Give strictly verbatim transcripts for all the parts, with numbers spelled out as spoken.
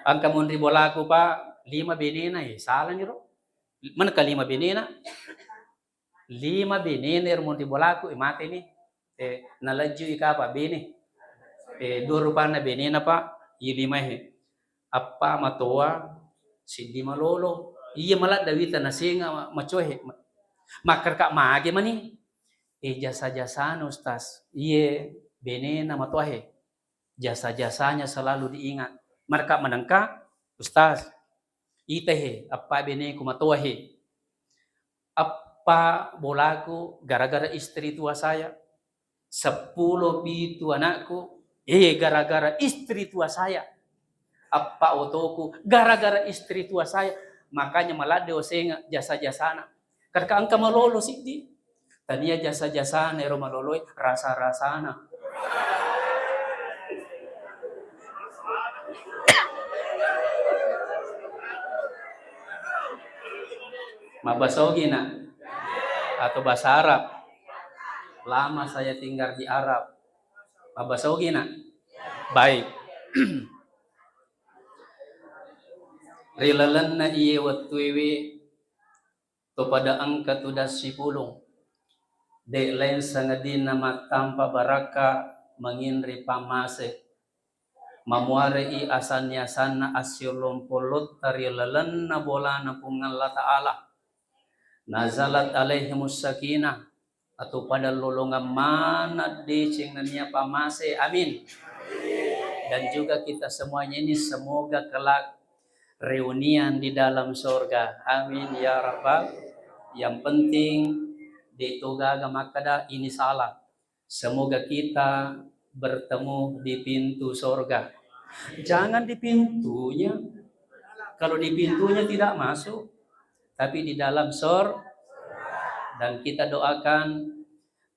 Engka monri bolaku, Pak, lima benena, eh, salani ro. Manekka lima benena? Lima benena ero monri bolaku, eh, mateni. Eh, nalejjui kapa bene. Eh, dua rupanna benena, Pak, iya limae. Appa matoa, siddi malolo. Iya maladde wita nasenga ma-, macoahe. Ma-, makkarka mage mani? Eh, jasa-jasana, Ustaz. Iye benena matoahe. Jasa-jasanya selalu diingat. Marka manengka, Ustaz, ita he, appa beneku matoa he. Appa bolaku gara-gara istri tua saya. Seppulo pitu anakku, eh, gara-gara istri tua saya. Appa otoku gara-gara istri tua saya. Makanya maladde osenga jasa-jasana. Karena engka malolo siddi. Tania jasa-jasana ero maloloe, rasa-rasana. Mabbasogi, Nak? Atau bahasa Arab? Lama saya tinggal di Arab. Mabbasogi, Nak? Baik. Ri lalenna iye wettuewe to pada engka tudang sipulung. De' lain sangadinna mattampa barakka menginri pammase. Mamuare'i asanni-asanna assiolong pollotta ri lalenna bolana Puang Allah Ta'ala. Nazalat alaihimus sakinah, atau pada lolongeng maneng deceng nennia pammase. Amin. Dan juga kita semuanya ini semoga kelak reunian di dalam sorga. Amin ya rabbal. Yang penting de' to gaga makkeda ini salah. Semoga kita bertemu di pintu sorga. Jangan di pintunya. Kalau di pintunya tidak masuk, tapi di dalam sor-, dan kita doakan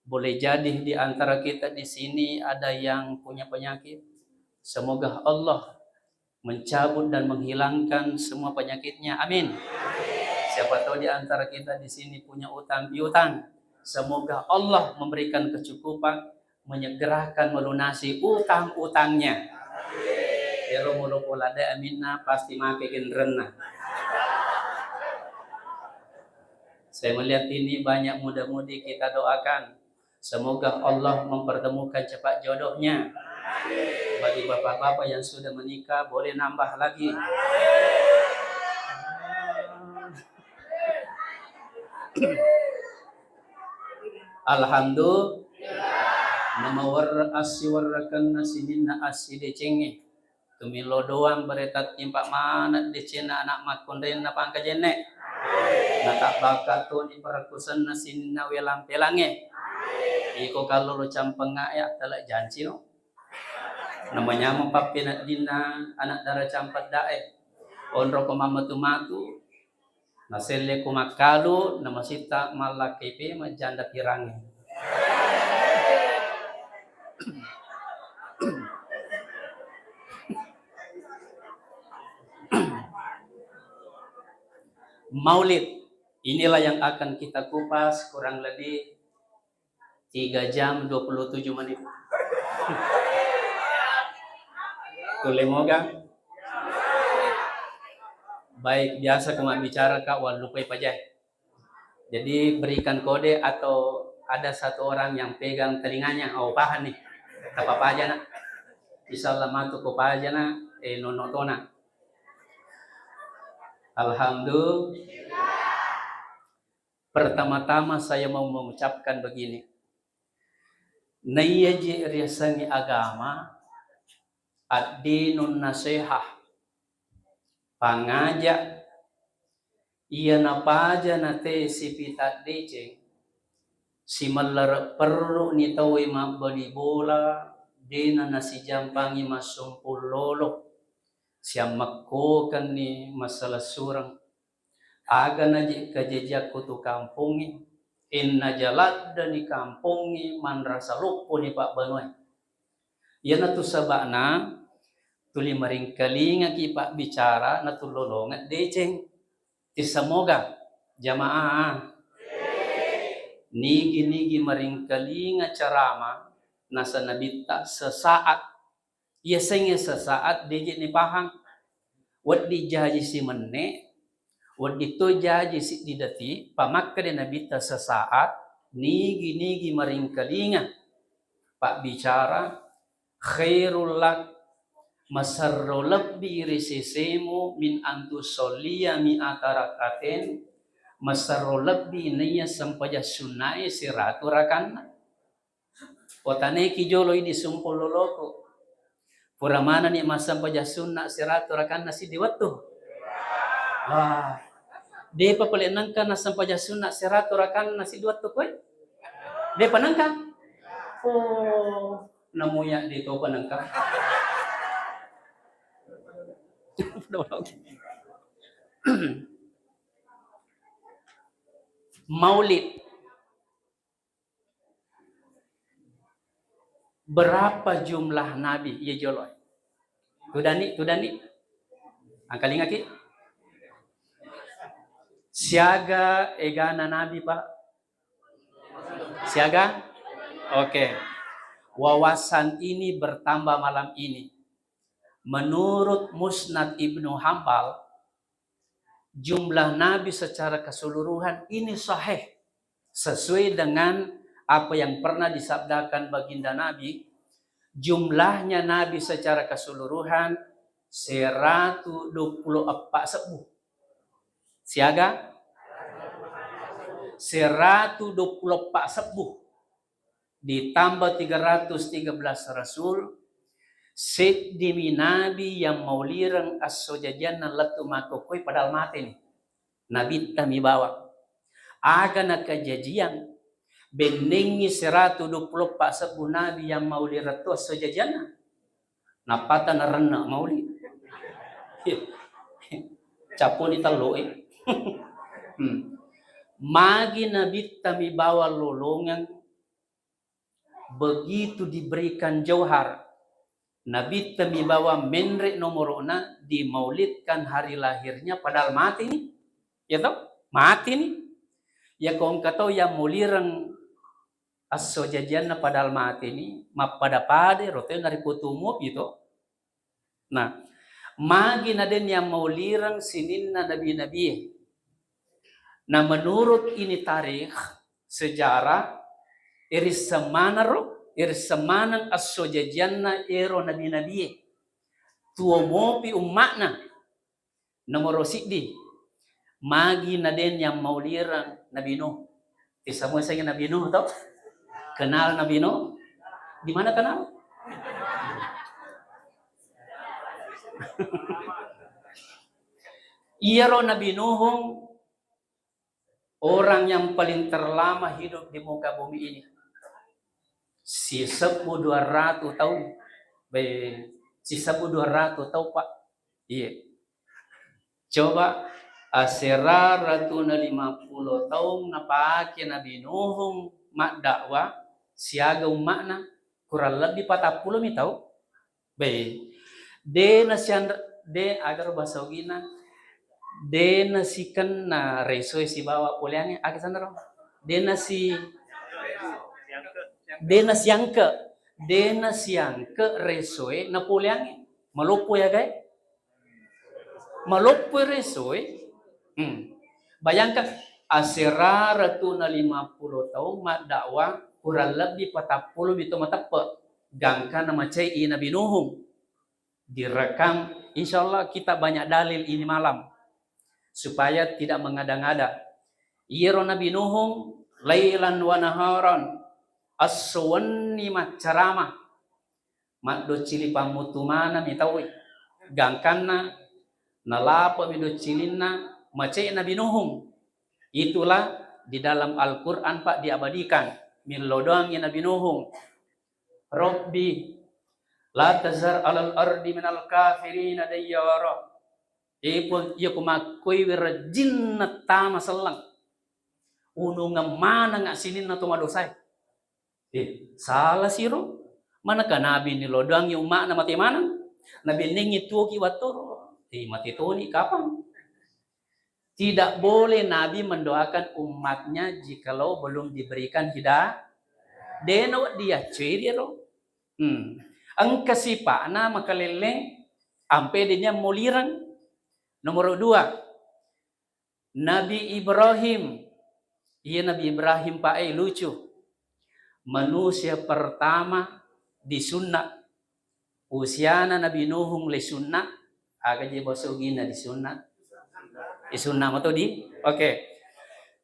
boleh jadi di antara kita di sini ada yang punya penyakit. Semoga Allah mencabut dan menghilangkan semua penyakitnya. Amin. Siapa tahu di antara kita di sini punya utang piutang. Semoga Allah memberikan kecukupan, menyegerakan melunasi utang-utangnya. Ero molo polada aminna pasti make genrenna. Saya melihat ini banyak muda-mudi, kita doakan. Semoga Allah mempertemukan cepat jodohnya. Bagi bapak-bapak yang sudah menikah, boleh nambah lagi. Alhamdulillah. Namawerre assiwerrekenna sininna assidecengnge. Tumillo doang beretattimpa maneng decenna anak makkunrainna pangkajenne. Natabbakka toni parakkusenna sininna welang pelangnge. Iko kallolo campengnga'e attala jancino. Namanyameng pappeneddinna anak dara campedda'e. Onroko mammatu-matu. Naselle ku makkalu, namasitta mallakkai pema janda pirangnge. Maulid, inilah yang akan kita kupas kurang lebih tiga jam dua puluh tujuh menit. Kulle moga? Baik, biasa ku mabbicara, Kak, wallupai pajae. Jadi, berikan kode atau ada satu orang yang pegang telinganya. Oh, paham nih. Tapa paja, Nak. Insya Allah matu ko paja, Nak. Eh, nono tona. Alhamdulillah. Pertama-tama saya mau mengucapkan begini. Naiyaji riasengnge agama, addinun nasehah, pangaja, iya napaja nate sipita deceng, simellere perru ni tauwe mabbali bola, dena nasijampangi massumpung lolo, siammekkokenni masalessureng. Aga naji kajajiakku tu kampongnge, ennaja laddeni kampongnge, manrasa lopponi pabbanuae. Iyanatu saba'na tuli maringkalingaki pabbicara natullolongeng deceng. Tissamoga jamaah, nigi-nigi maringkalinga carama nasa nabitta sesaat. Iyasengnge sesaat deje nipahang. Wedding jaji simenne, wedding to jaji siddi detik, pamakkeda Nabitta sesaat, nigi-nigi maringkalinga pabbicara, khairul lak, maserro lebbi ri sesemu, min antu sollia mi'ata rak'aten, maserro lebbi naiya sempajang sunnae siratu rakanna. Potaneki jolo idi sumpung loloko. Pura manenni massempajang sunna siratu rakanna siddi wettu. Wah. Depa pale nengka nassempajang sunna siratu rakanna siddi wettu koe? Depa nengka? Oh, namuya de topa nengka. Maulid. Berapa jumlah nabi? Iya jolo. Tudani, tudani. Angkalingaki. Siaga egana nabi, Pak? Siaga? Oke. Wawasan ini bertambah malam ini. Menurut Musnad Ibnu Hambal, jumlah nabi secara keseluruhan ini sahih, sesuai dengan apa yang pernah disabdakan baginda Nabi, jumlahnya nabi secara keseluruhan seratu dua puluh empat sebbu. Siaga? Seratu dua puluh empat sebbu. Ditambah tiga ratus tiga belas rasul, seddimi nabi yang maulireng esso jajianna lettu makkokkoe padahal mateni. Nabitta mi bawang. Aga nakajajiang, bennengngi seratu dua puluh empat sebbu nabi yang maulireng to esso jajianna. Nappata narenne mauli. Cappuni tellu e. Hmm. Magi Nabitta mi bawang lolongeng, begitu diberikan jauhar, Nabitta mi bawang menre nomoro'na, dimaulidkan hari lahirnya padahal mati ni. Ya toh? Mati ni. Ya ko engka tau yang maulireng esso jajianna padahal mati ni, mappada-pada ro tau narekko tuo mopi to. Nah, magi na den yang maulireng sininna nabi-nabie. Nah, menurut ini tarikh, sejarah, irisseng maneng ro, irisseng maneng esso jajianna ero nabi-nabie. Tuo mopi umma'na. Nomoro siddi, magi na den yang maulireng Nabi Nuh. Tissa musengi Nabi Nuh to? Kenal Nabi Nuh? Di mana kenal? Iyaro Nabi Nuhung orang yang paling terlama hidup di muka bumi ini. Sisebbu dua ratu taung. Be, sisebbu dua ratu taung, Pak. Iya. Coba, asera ratuna lima pulo taung napake Nabi Nuhung maddakwah siaga umma'na, kurang lebbi patappulo mi taung. Be, de nasianre-, de, agaro bahasa Ogina, de nasikenna resoe sibawa poleangnge, aga sanaro? De nasi-, de nasiangke, de nasiangke resoe na poleangnge. Maloppo ya, gae? Maloppo resoe. Hmm. Bayangkan, asera ratuna lima pulo taung maddakwah, kurang lebbi patappulo mi to mateppe. Gangkana macai i Nabi Nuhung direkam. Insya Allah kita banyak dalil ini malam supaya tidak mengada-ngada. Iyaro Nabi Nuhung lailan wa naharan, esso wenni maccarama, maddoccili pammutu maneng mi tauwe. Gangkanna nalape'mi doccilinna macai Nabi Nuhung. Itulah di dalam Al-Quran, Pak, diabadikan. Millo doangngi Nabi Nuhung. Rabbi, la tazar alal ardi minal kafirina dayyara. E Puang, iya ko makkoi wirejjinna tama selleng. Unungeng maneng sininna to madosae. Eh, salah siro. Maneka nabi nilodoangi umma'na mate maneng. Nabi nengngi tuoki wattoro. Eh, mate toni kapang. Tidak boleh Nabi mendoakan umatnya jikalau belum diberikan hidayah. Dena wedding yaccoi ro. Hmm. Engka sipa'na makalelleng, ampe denia molireng. Nomor dua, Nabi Ibrahim. Iya, Nabi Ibrahim, Pak, eh, lucu. Manusia pertama disunat. Usiana Nabi Nuhung le sunat. Aga je basa ugina disunat? Disunat mato di? Oke.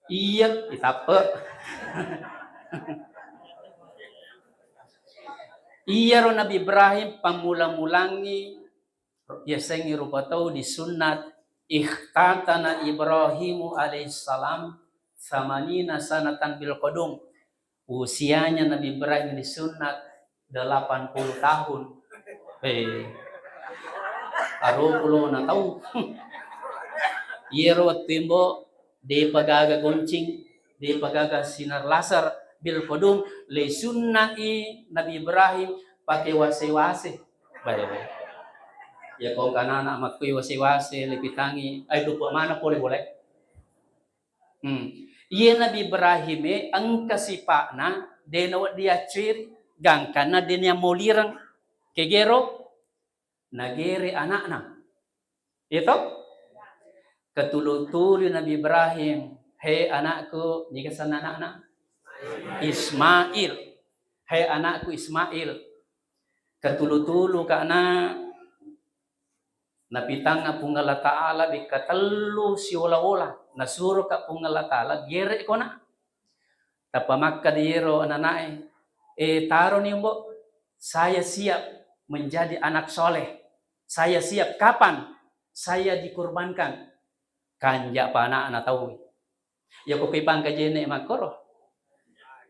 Iya, ditappe. Iyaro Nabi Ibrahim pammula-mulangi yasengnge rupa tau disunat. Ikhtatana Ibrahimu alaihissalam samanina sanatan bil qadum. Usianya Nabi Ibrahim disunat delapan puluh tahun. Eh, aruwa pulona tau. Iyaro wettu embo depa gaga goncing, depa gaga sinar laser, bil qadum, le sunnai Nabi Ibrahim pake wase-wase. Bae, bae. Ya, ko engka anak-anak makkui wase-wase, le pitangi, ai, lupa mana pole, boleh. Hmm. Iye Nabi Ibrahim e engka sipa'na, de nawedding acceri, gangkanna de nammolireng. Kegero, nagere anakna. Iya to? Ketulu-tulu Nabi Ibrahim, "He anakku," niga senna anakna? Ismail. "He anakku Ismail." Ketulu-tulu kana napitangnga Puang Allah Ta'ala bekka tellu siola-ola. Nasuro ka Puang Allah Ta'ala, gere kona. Tappa makkeda iyero ananae, "Eh, taroni, Mbok, saya siap menjadi anak soleh. Saya siap kapan saya dikurbankan." Kanja pa anakna tau. Yako ki pangkajene makkoro.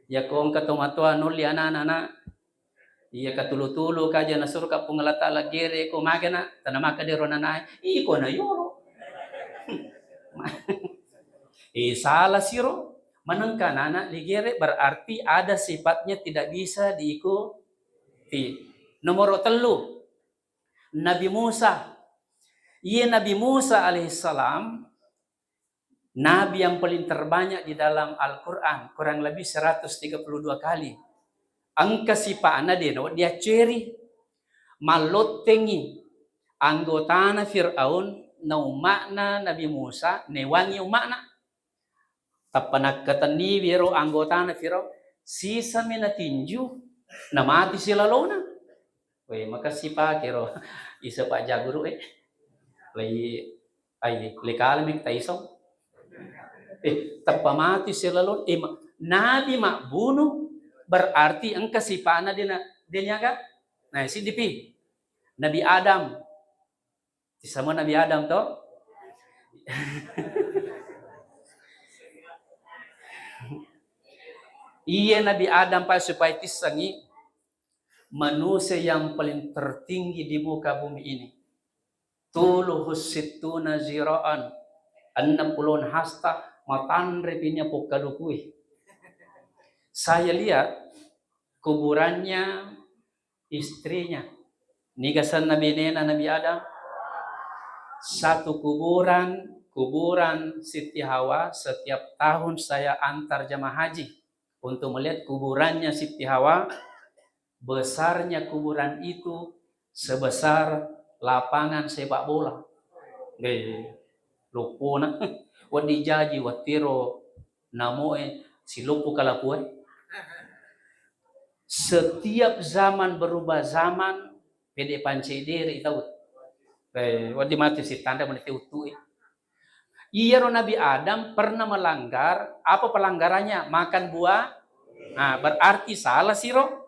Yako engka tomatoa nolli anana, nak. Iya, katulu-tulu kaja nasuro ka Puang Allah Ta'ala gere ko magana, tana makkeda ro nanae, "Iko na yoro." Eh, salah siro. Manengka nana ligere berarti ada sifatnya tidak bisa diikuti. Nomor tellu, Nabi Musa. Iya, Nabi Musa alaihissalam, nabi yang paling terbanyak di dalam Al-Quran, kurang lebih seratus tiga puluh dua kali. Engka sipa'na de nawedding acceri. Mallottengi anggotana Fir'aun na umma'na Nabi Musa, newangi umma'na. Tappa nakkatenniwi ero anggotana Firaun, sisami natinju, namati silalona. Weh, makessing pakero isa Pak Jaguru, eh. Lai, ai, lai kalami taisong. Eh, tappa mati silalona. Eh, ma-, nabi mabbunuh berarti engka sipa'na de na-, de niaga. Nah, siddipi. Nabi Adam. Tisamo Nabi Adam to? Iya, Nabi Adam, Pak, supaya tissengi manusia yang paling tertinggi di muka bumi ini. Tuluhu sittuna ziraan, enam puluh hasta, matanre pinya pokkalukui. Saya lihat kuburannya istrinya. Niga senna benena Nabi Adam? Satu kuburan, kuburan Siti Hawa, setiap tahun saya antar jamaah haji untuk melihat kuburannya Siti Hawa, besarnya kuburan itu sebesar lapangan sepak bola. Eh, loppona. Wedding jaji wattiro namoe siloppo kalapuai. Setiap zaman berubah zaman, pede pancedere tau. Eh, wedding matu sitanda meniti uttui. Iyaro Nabi Adam pernah melanggar, apa pelanggarannya? Makan buah. Nah, berarti salah siro.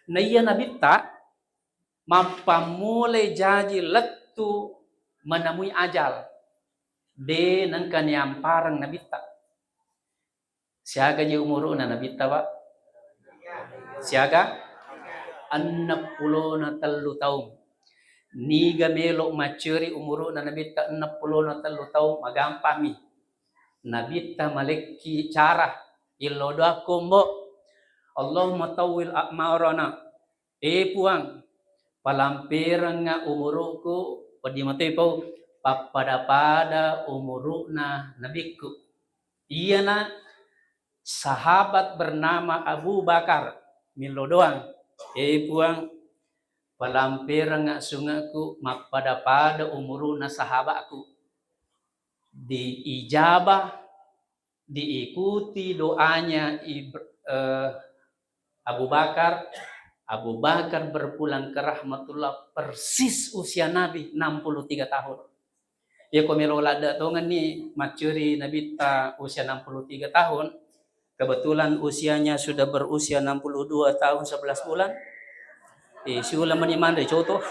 Nah, iya Nabitta mappammulai jaji lettu menemui ajal. De nengka niampareng Nabitta. Siaga je umuru'na Nabitta, Pak? Siaga? Enneppulona tellu taung. Niga melo macceri umuru'na Nabitta enneppulona tellu taung, magampami. Nabitta malekki cara, illo doakko, Mbok. Allahumma tawwil a'marana. Eh Puang, palamperengnga umuru'ku, wedding matoi pau, pappada-pada umuru'na nabikku. Iyana sahabat bernama Abu Bakar, millo doang, "Eh Puang, palamperengnga sunge'ku mappada-pada umuru'na sahaba'ku." Diijabah, diikuti doanya Ib-, eh, Abu Bakar. Abu Bakar berpulang ke rahmatullah persis usia Nabi, enam puluh tiga tahun. Iya ko melo ladde tongenni maccuri Nabitta usia enam puluh tiga tahun, kebetulan usianya sudah berusia enam puluh dua tahun sebelas bulan. Eh, siuleng meni manre coto.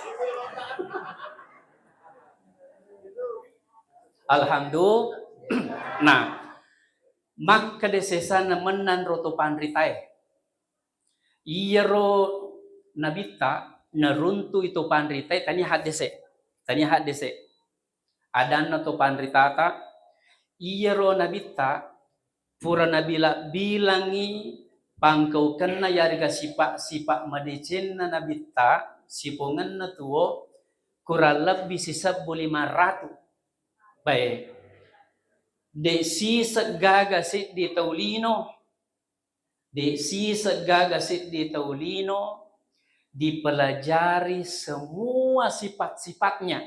Alhamdulillah. Nah, makkeda sesana mennang ro to panritae. Iyaro Nabitta naruntui to panritae, tania haddese, tania haddese. Adanna to panritata, iyaro Nabitta pura nabilang-bilangi pangkaukenna yarega sipa-sipa madecenna Nabitta sipongenna tuo kurang lebbi sisebbu lima ratu. Baik. De siseng gaga seddi tau lino, de siseng gaga seddi tau lino dipelajari semua sifat-sifatnya.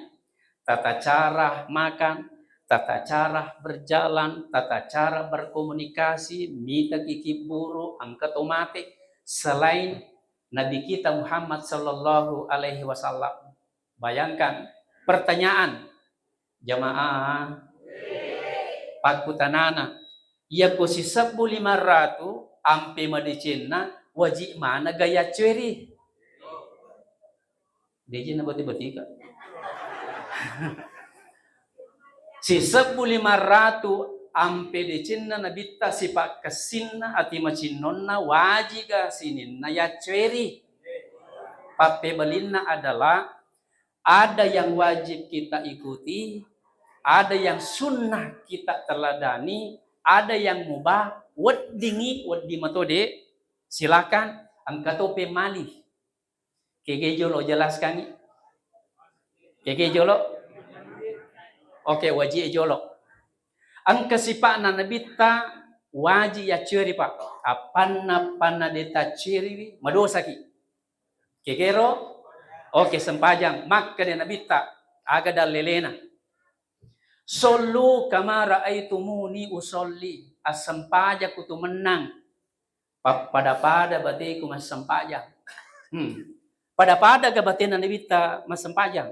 Tata cara makan, tata cara berjalan, tata cara berkomunikasi, mitaki kibburu, engka to mate selain Nabi kita Muhammad sallallahu alaihi wasallam. Bayangkan, pertanyaan, jamaah, pakkutanana, iyako sisebbu lima ratu ampe madecenna, waji mana ga yaccueri? Deje na bati-batika. Sisebbu lima ratu ampe decenna Nabitta, sipakkessinna, ati macinnonna, wajiga sininna yaccueri. Pappebalinna adalah ada yang wajib kita ikuti, ada yang sunnah kita teladani, ada yang mubah, weddingi, wedding mato de, silakan, engka tope mali. Kege jolo jelaskangi. Kege jolo. Oke, waji jolo. Engka sipa'na Nabitta waji yaccuri, Pak. Appanna-panna de taccuriwi, madosaki. Kegero? Oke, sempajang. Makkeda Nabitta, aga dallelena? Sollu kama raaitumuni usolli. Assempajakku tu mennang. Pa-, pada-pada bateku massempajang. Hmm. Pada-pada ga batena Nabitta massempajang?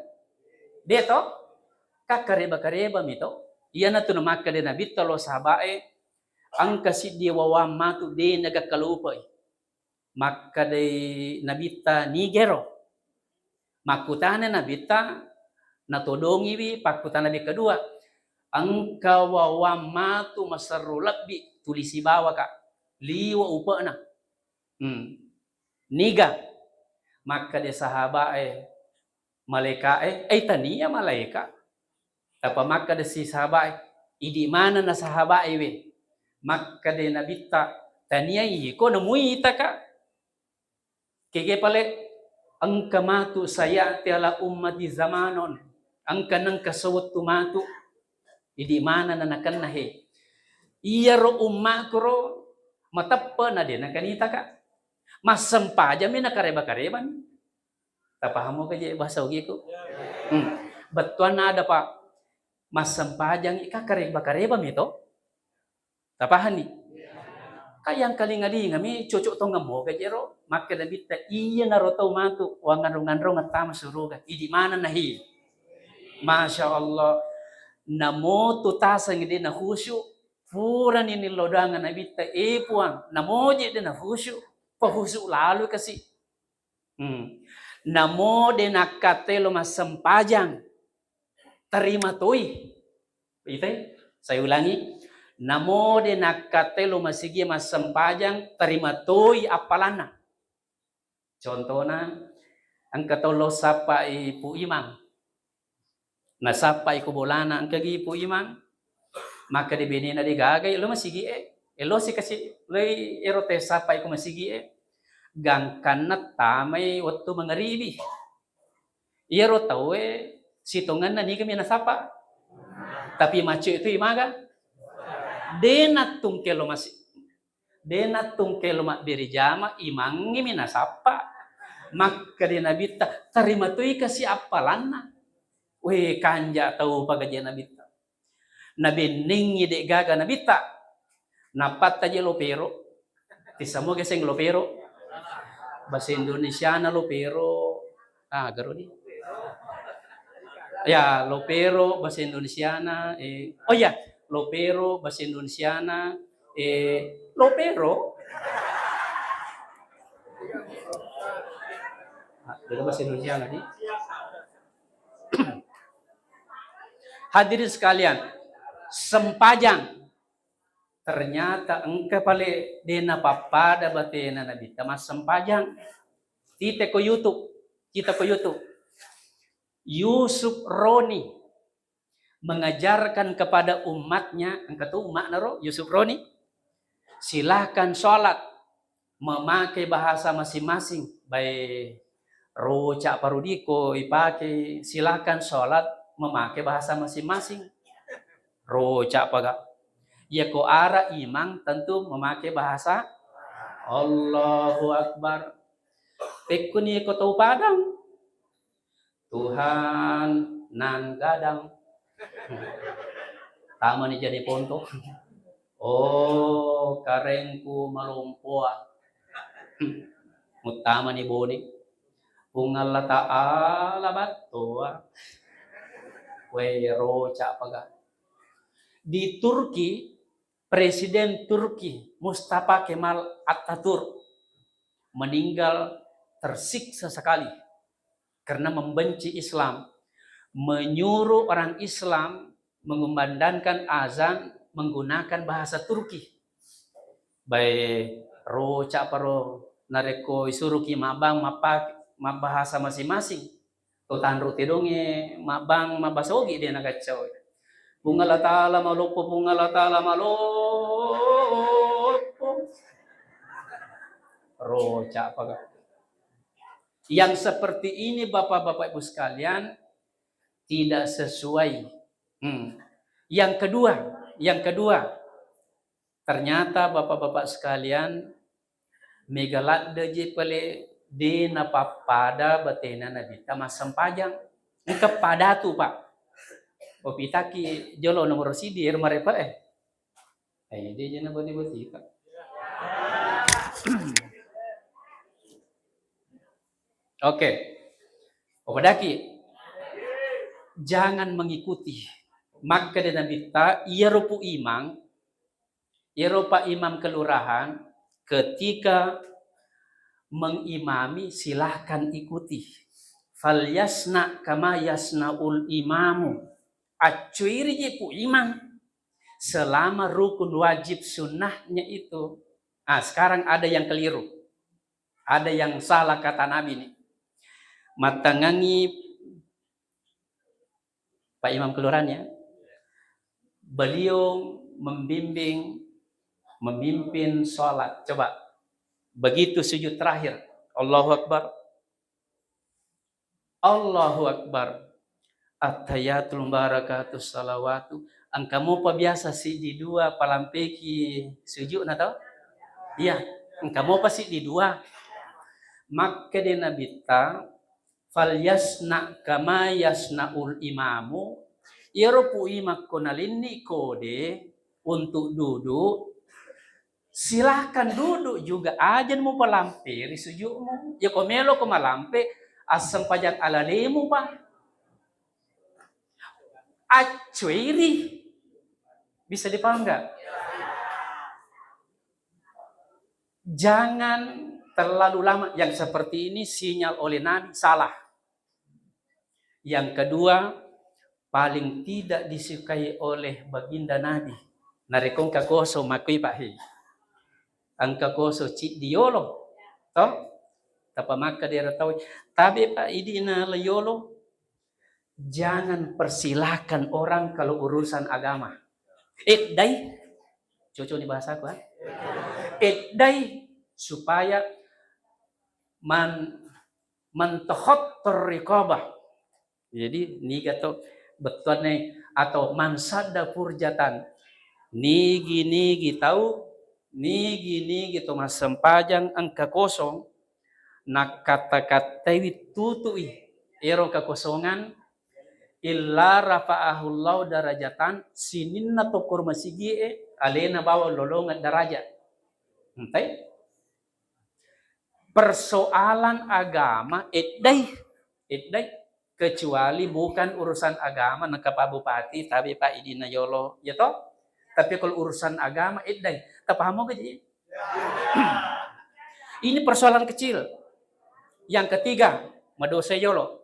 De to? Kakkareba-kareba mi to. Iyanatu namakkeda Nabitta lo sahabae, engka siddi wawang matu de nagakkalupai. Makkedai Nabitta, "Nigero?" Makkutana Nabitta, natodongiwi pakkutana nabi kedua, "Engka wawang matu maserru lebbi tuli sibawaka, liwe upe'na." Hmm. "Niga?" Makkeda sahabae, "Malaika'e." "Eh, tania malaika." Tappa makkeda si sahabae, "Idi manenna sahabae we?" Makkeda Nabitta, "Tania iko namuitaka." Kege pale, "Engka matu sayati ala ummati zamanon." Engka nengka sewettu matu. Idi manenna nakenna he? Iyaro ummakuro mateppe na de nakanitaka. Massempajami nakareba-karebami. Tapahamu ka je bahasa Ugiku? Hmm. Bettuanna ada, Pak. Massempajangi ka kareba-kareba mi to. Tapahanni? Ka yang kalinga-linga mi cocok tongeng moga jero. Makkeda Nabitta, "Iya naro tau matu wanganrong-nganrong tama suruga. Idi mana nahi?" Masya Allah. Namo tu taseng de na khusyuk. Purani nilodanga Nabitta, "Eh Puang, namo je de na khusyuk. Pahusu lalu kasi." Hmm. Namo de nakkattelo massempajang, terima toi. Itai, saya ulangi. Namo de nakkattelo masigi massempajang, terima toi appalanna. Contona, engka tau lo sappai Pu Imang. Nasappai ko bolana, engkagi Pu Imang? Makkeda benena, de gaga, elo masigi e. Elo si kasi, loi ero te sappai ko masigi e. Gangkanna tamai wettu mangaribi. Iyaro tau e sitongenna niga mi nasappa. Tapi maccu itu imaga. De nattungke lo masi-, De nattungke lo mabbere jama, imangngi mi nasappa. Makkeda Nabitta, "Tarima toi kasi appalanna." Weh, kanja tau pagaje Nabitta. Nabennengngi de'gaga nabitta. Nappatta je lopero. Tissa moga seng lopero. Bahasa Indonesiana lopero. Ah, garo di. Ya, lopero bahasa Indonesiana, eh, oh ya, lopero bahasa Indonesiana, eh, lopero. Ah, beda bahasa Indonesiana di. Hadirin sekalian, sempajang. Ternyata engka pale de' napappada batena nabitta massempajang. Tite ko YouTube, kita ko YouTube. Yusuf Roni mengajarkan kepada umatnya, engka tu umatna ro, Yusuf Roni, silahkan sholat memakai bahasa masing-masing. Baik roca parudiko ipake, silahkan sholat memakai bahasa masing-masing. Roca paga. Iya ko ara imang tentu memakai bahasa Allahu Akbar. Pekkuni ko tau Padang, Tuhan nan gadang. Tamani jadi ponto. Oh, karengku malompoa. Muttamani bone. Puang Allah Ta'ala battoa. Wei roca paga. Di Turki, Presiden Turki Mustafa Kemal Ataturk meninggal tersiksa sekali karena membenci Islam, menyuruh orang Islam mengumandangkan azan menggunakan bahasa Turki. Bae roca paro narekko isuruki mabbang mappa-, mabbahasa masing-masing. To tanru tedongnge mabbang mabbasa Ogi de nagaccau. Puang Allah Ta'ala maloppo, Puang Allah Ta'ala maloppo. Roca paga. Yang seperti ini, Bapak-bapak, Ibu sekalian, tidak sesuai. Hmm. Yang kedua, yang kedua, ternyata, Bapak-bapak sekalian, mega ladde je pale de napappada batena nabitta massempajang. Engka padatu, Pak. Opitaki jolo nomor sidi, ero marepa, eh. Eh, de je nabati-bati, Pak. Oke. Opadaki. Jangan mengikuti. Makkeda nabitta, iyaro pu imang, iyaro pak imam kelurahan, ketika mengimami, silahkan ikuti. Falyasna kama yasnaul imamu. Accuiri je pu imam. Selama rukun wajib sunnahnya itu. Ah, sekarang ada yang keliru. Ada yang salah kata Nabi nih. Mattangangi Pak Imam Kelurahan ya. Beliau membimbing, memimpin sholat. Coba. Begitu sujud terakhir. Allahu Akbar. Allahu Akbar. Attahiyatul mubarakatus salawatu. Engka mopa biasa siddi dua palampeki sujudna tau? Iya, engka mopa siddi dua. Makkeda nabitta, "Falyasna kama yasnaul imamu." Iyaro pu imang ko nalinni kode untuk duduk, silahkan duduk juga, aja mupalampe ri sujudmu. Ya ko melo ko malampe, assempajang alalemu pa. Accuiri. Bisa dipaham nggak? Jangan terlalu lama. Yang seperti ini sinyal oleh Nabi salah. Yang kedua, paling tidak disukai oleh baginda Nabi. Narekko engka kosong makkui, Pak, he. Engka kosong ciddi yolo. Toh? Tapa makka daerah tau. Tabe, Pak, idina la yolo. Jangan persilahkan orang kalau urusan agama. Eddai. Cocok nih bahasaku, ha? Eddai supaya man-, man takhattar riqabah. Jadi, niga to bettuanna atau man sadda furjatan. Nigi-nigi tau, nigi-nigi to massempajang engka kosong, nakkatta-kattaiwi tutui ero kekosongan, Illa rafa'ahullahu darajatan, sininna tokko ro masigi'e alena bawang lolongeng daraja. Entai? Persoalan agama eddai, eddai. Kecuali bukan urusan agama, nengka Pak Bupati, tabe Pak idina yolo, ya toh? Tapi kalau urusan agama eddai, tapahamo gaji? Ini persoalan kecil. Yang ketiga, madosa yolo.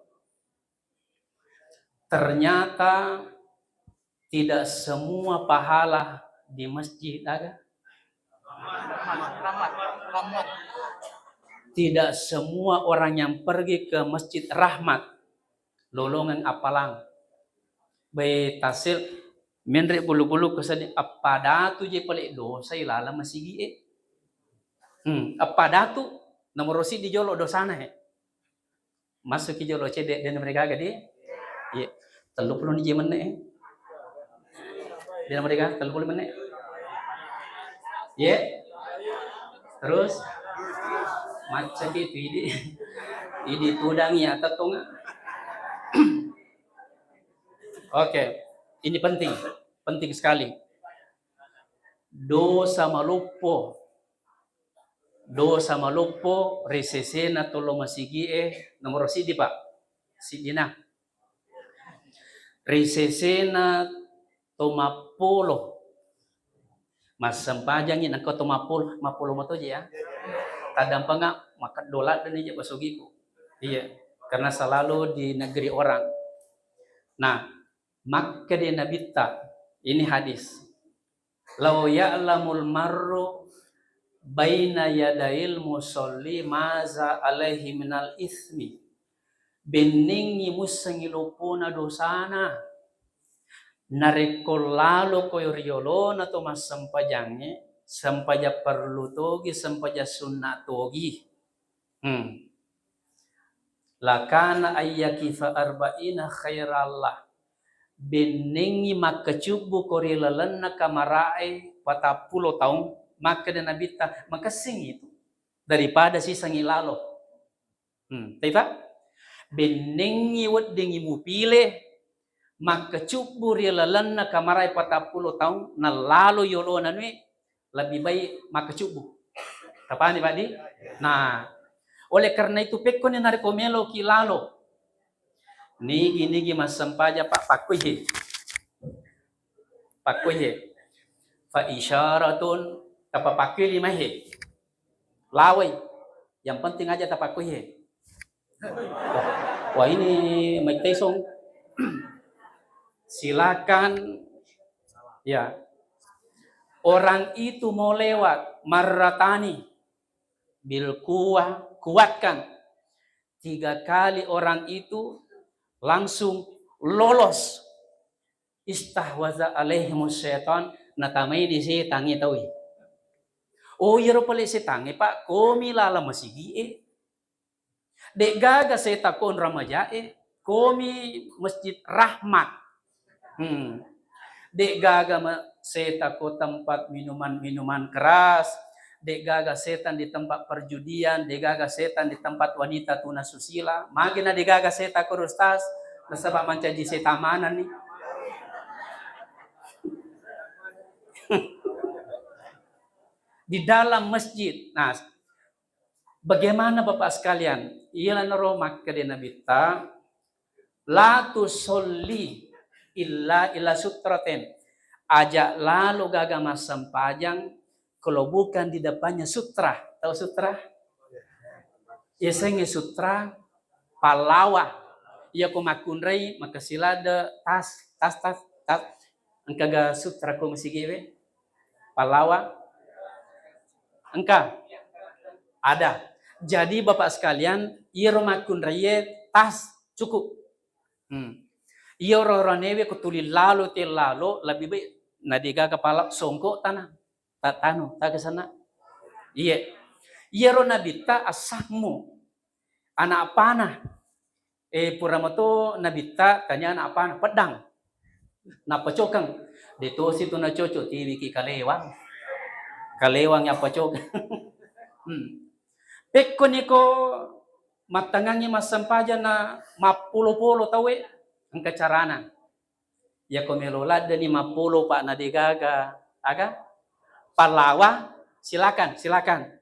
Ternyata tidak semua pahala di masjid ada. Tidak semua orang yang pergi ke Masjid Rahmat lolongeng appalang. Bai tasil menre bulu-bulu kesedi appadatu je pale dosa ilaleng masigi'e. Hmm, appadatu nomor siddi jolo dosana he. Massuki jolo cedde, de' namarigaga di? Iya. Tellu puluh ni je menne. De' namarigaga, tellu puluh menne. Iya. Terus macca ki tu idi. Idi tudang ya tetonga. Oke, ini penting, penting sekali. Dosa maloppo, dosa maloppo ri sesena tolo masigi'e nomoro siddi, Pak. Siddina. Ri sesena to mappolo. Massempajangi nengka to mappolo, mappolo matoji ya. Tadampenga makeddo ladde ni je basogiku. Iya, karena selalu di negeri orang. Nah, makkede Nabitta, ini hadis. "Lau ya'lamul marru baina yadail musalli maza alaihi minal ismi." Bennengngi mussengngi loppona dosana. Narekko laloko ri yolona to massempajangnge, sempajang parellu togi, sempajang sunna togi. Hmm. Lakana ayyakifa arba'ina khairallah. Bennengngi makkecubbu ko ri lalenna kamara'e patappulo taung, makkeda Nabitta, makessing itu daripada sisengngi lalo. Hmm, taifa? Bennengngi weddingngi mupile makkecubbu ri lalenna kamara'e patappulo taung, nalalo yolona nue, lebih baik makkecubbu. Tapani, Pak, di? Nah, oleh karena itu, pekkoni narekko meloki lalo, nigi-nigi massempajang, Pak, pakkoi he. Pakkoi he. Fa isyaratun, tapapakkoi lima he. Lawai. Yang penting aja tapakkoi he. Wah, ini Mike Tyson. Silakan, ya. Orang itu mau lewat, marratani bil kuwah, kuatkan. Tiga kali orang itu langsung lolos. Istahwaza alaihimus syaitan, natamai di setangnge taui. Oh, iyaro pale setangnge, Pak, komi laleng masigi'e. De'gaga setang ko onrong majae, komi Masjid Rahmat. Hmm. De'gaga ma-, setang ko tempat minuman-minuman keras, de'gaga setang di tempat perjudian, de'gaga setang di tempat wanita tuna susila. Magi na de'gaga setang ko, Ustaz? Nasaba mancaji setang manenni. Di dalam masjid. Nah, bagaimana, Bapak sekalian? Iyanaro makkeda Nabitta, "La tusolli illa ila sutraten." Aja lalo gaga massempajang kalau bukan di depannya sutra. Tahu sutra? Yasengnge sutra, pallawa. Iya ko makkunrai, makessing ladde tas, tas, tas, tas. Engkaga sutra ko masigi'e? Pallawa? Engka? Ada. Jadi, Bapak sekalian, iyaro makkunraie tas cukup. Hmm. Iyaro ranewe ko tuli lalo te lalo, lebih baik na de'gaga pala songko tana. Ta-, tanu, taga sana. Iye. Iyaro Nabitta as-sahmu. Anak panah. Eh, pura mato Nabitta tania anak panah, pedang. Napacokeng. De tosi tu nacocok, tiwiki kalewang. Kalewang yang pacokeng. Hmm. Pekko niko mattangangi massempajang na mappolo-polo tauwe, Engka carana. Yako melo laddeni mappolo, Pak, na degaga aga pallawa, silakan, silakan.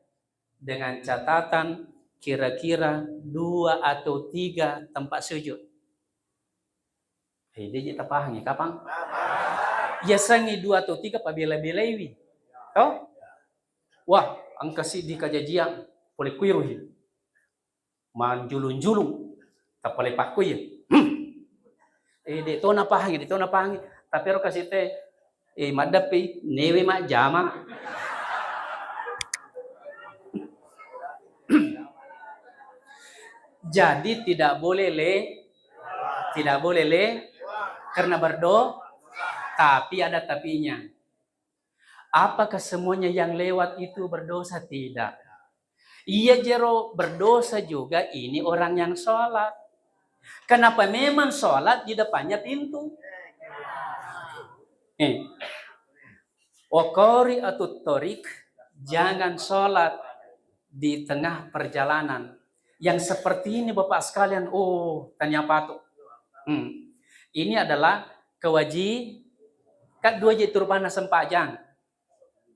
Dengan catatan kira-kira dua atau tiga tempat sujud. Eh, de' je tapahangi, kapang? Yasengngi dua atau tiga pabela-belaiwi. Toh? Wah, engka siddi kajajiang, pole kuiruhi. Manjulung-julung, tappa lepakkoi. Hmm. Eh, de' to napahangi, de' to napahangi. Tapi ero kasi te, eh, maddeppe, newe majjama. Jadi tidak boleh le, tidak boleh le, karena berdo-, tapi ada tapinya. Apakah semuanya yang lewat itu berdosa? Tidak. Iya jero berdosa juga ini orang yang sholat. Kenapa memang sholat di depannya pintu? Eh. Wa qari'atut thariq, jangan sholat di tengah perjalanan. Yang seperti ini, Bapak sekalian, oh, tania patu. Hmm. Ini adalah kewaji-, kan dua je tu rupanna sempajang.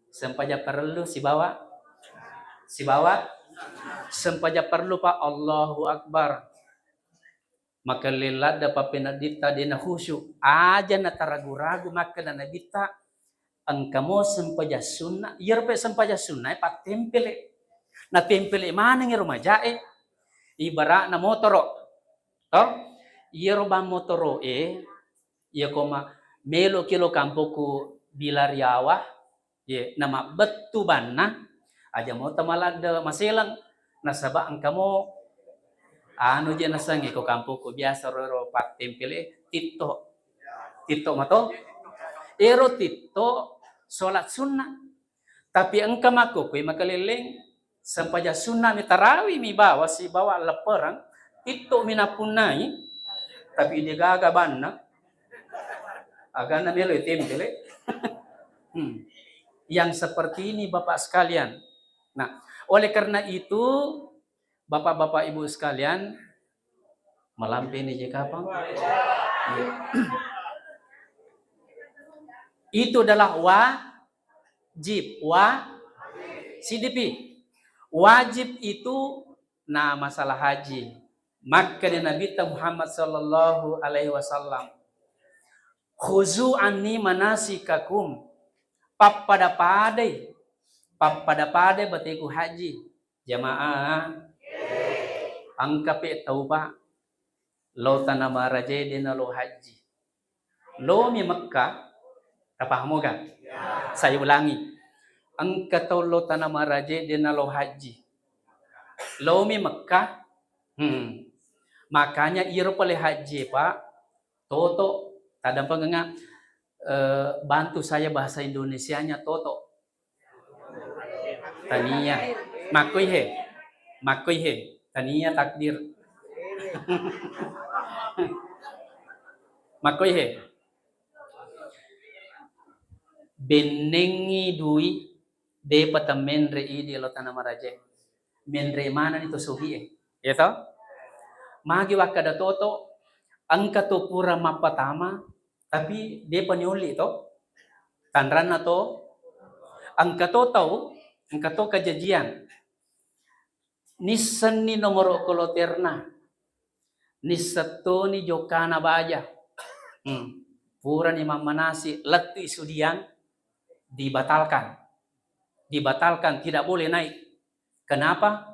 Sempajang parellu sibawa, sibawa sempajang parellu, Pak, Allahu Akbar. Makelleng ladde pappeneddinta de' nakhusyuk. Aja' nataragu-ragu makkeda Nabitta, engka mo sempajang sunna, iyaro pe sempajang sunna e pattempele. Natempele maneng ero maja e, ibaratna motoro. To? Iyaro bang motoro e, iyako ma-, meloki lo kampokku bila riawa, ye, namabbettu banna, aja' mo tamaladde maseleng, nasaba' engka mo anu je nasengnge ko kampokku, biasa ro-, ro pattempele titto. Titto mato? Ero titto sholat sunnah. Tapi engka makkokkoe makalelleng, sempajang sunna mi tarawih mi bawa sibawa leppereng, titto mi nappunnai, tapi degaga banna, agana melo tempele. Hmm. Yang seperti ini, Bapak sekalian. Nah, oleh karena itu, Bapak-bapak, Ibu sekalian, malampe ni je kapang? Iya. Itu adalah wajib. Wa-, sidipi. Wajib itu, nah, masalah haji. Makkeda Nabitta Muhammad sallallahu alaihi wasallam, "Khuzu anni manasikakum." Pappada-padai, pappada-padai bateku haji. Jamaah, engka pe tau, Pak, lao tana marajae de' nalo haji. Lomi Mekkah, tapahamoga? Saya ulangi. Engka tau lao tana marajae de' nalo haji. Lomi Mekkah, hmm. Makanya iyaro pale haji, Pak, toto, tadampengenga, eh, bantu saya bahasa Indonesianya, toto. Tania. Makkoi he. Makkoi he. Tania takdir. Makkoi he. Bennengngi dui, depa temmenre idi lo tana maraje. Menre manani to sugi e. Ya to? Magi wakkada toto, engka to pura mappatama, tapi depa niolli to. Tanranna to, engka to tau, engka to kajajian. Nissenni nomoro koloterna, nissettoni jokkana baja. Hmm. Purani mammanasi, lettu isudiang, dibatalkan. Dibatalkan, tidak boleh naik. Kenapa?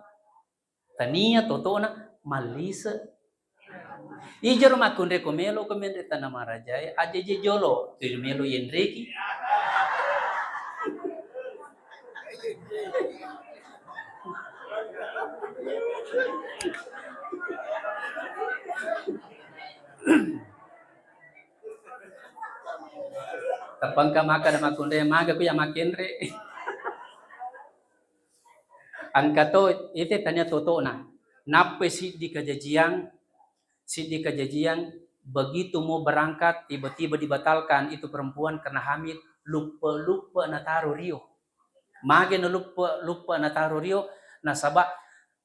Tania totona mallise. Ijaro makkunre ko melo ko menre tana marajae, aja je jolo, tu melo yenreki. Tappa engka maka da makkunre, maga ku ya makkenre. Engka to, ite tania totona. Nappai siddi kajajiang, siddi kajajiang, begitu mau berangkat, tiba-tiba dibatalkan itu perempuan karena hamil, luppe-luppe nataro rio. Mage na luppe-luppe nataro rio, nasaba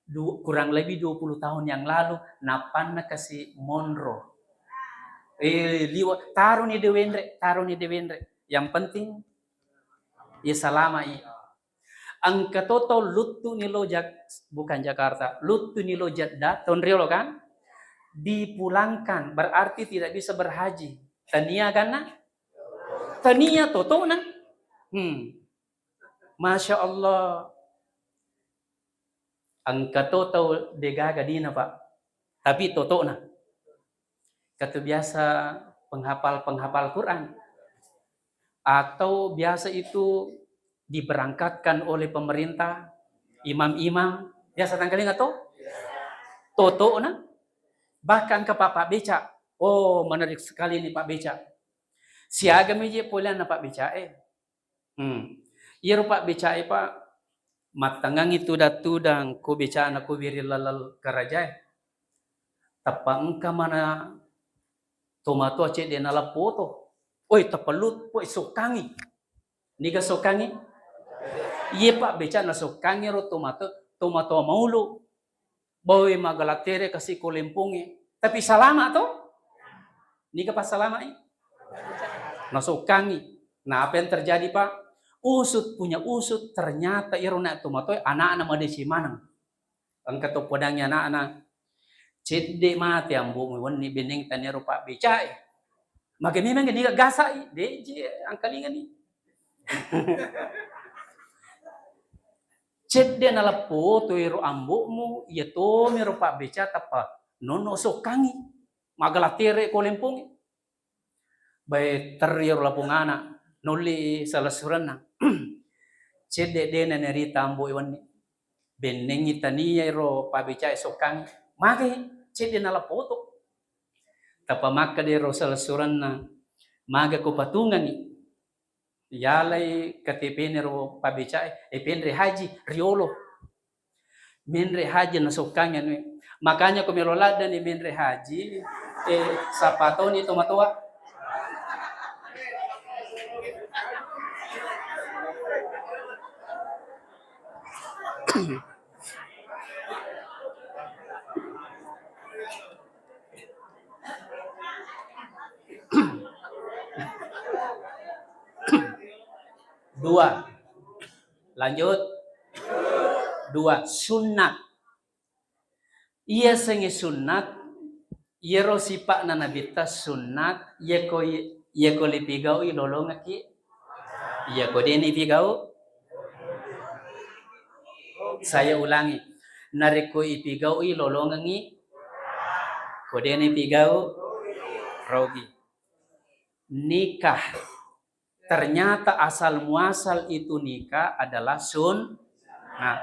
du-, kurang lebih dua puluh tahun yang lalu, nappanna kasi monro. Eh, liwa, taroni de wenre, taroni de wenre. Yang penting, ya salama i. Engka to tau luttu ni lo Jak-, bukan Jakarta, luttu ni lo Jeddah, tahun riolo kan? Dipulangkan, berarti tidak bisa berhaji. Tania ganna? Tania totona. Hmm. Masya Allah. Engka to tau degaga dina, Pak. Tapi totona. Katu biasa penghafal-penghafal Quran. Atau biasa itu diberangkatkan oleh pemerintah, imam-imam. Biasa tangkalinga to? Totona. Bahkan ke Pak, Pak Beca. Oh, menarik sekali nih Pak Beca. Siaga meje poleanna Pak Beca, eh. Hmm. Iyaro Pak Becae, Pak, mattengngangi tudang-tudang ko becana ko wiring laleng karajae. Tappa engka mana tomatoa cedde naleppoto. Oi, tappa luppo sokkangi. Niga sokkangi? Iye, Pak, becana sokkangi ro tomato, tomatoa maulu. Bawe magala tere kasi ko lempongnge. Tapi salama to? Niga passalama'i? Nasokkangi. Nah, apa yang terjadi, Pak? Usut punya usut, ternyata iro na tomatoe anakna madeceng maneng. Engka to podangi anakna, cedde mate ambo'mu wenni benneng taniaro Pak Becae. Maka memang niga gasa'i, deje angkalingani. Cedde naleppoto ero ambo'mu, iya tomiro Pak Beca tappa nonno sokkangi. Magala tere ko lempongnge. Bae terri ero lapongana, nolli salessurenna. Cedde de nanerita ambo'e wenni. Bennengngi tania ero Pak Becae sokkangi. Magai cedde naleppoto. Tappa makkeda ero salessurenna, maga ko patungangi. Yalai K T P-na ro Pak Becae, eh, penre haji, riolo. Menre haji nasokkangi anue. Makanya ko melo laddani menre haji, eh, sapatoni tomatoa. Dua. Lanjut. Dua, sunnat. Iya sengnge sunnat, iyaro sipa'na Nabitta sunnat, iyako, iyako lipigau'i lolongekki, iyako deni pigau, saya ulangi, narekko ipigau'i lolongengngi, ko deni pigau, rogi. Nikah. Ternyata asal muasal itu nikah adalah sun-, nah,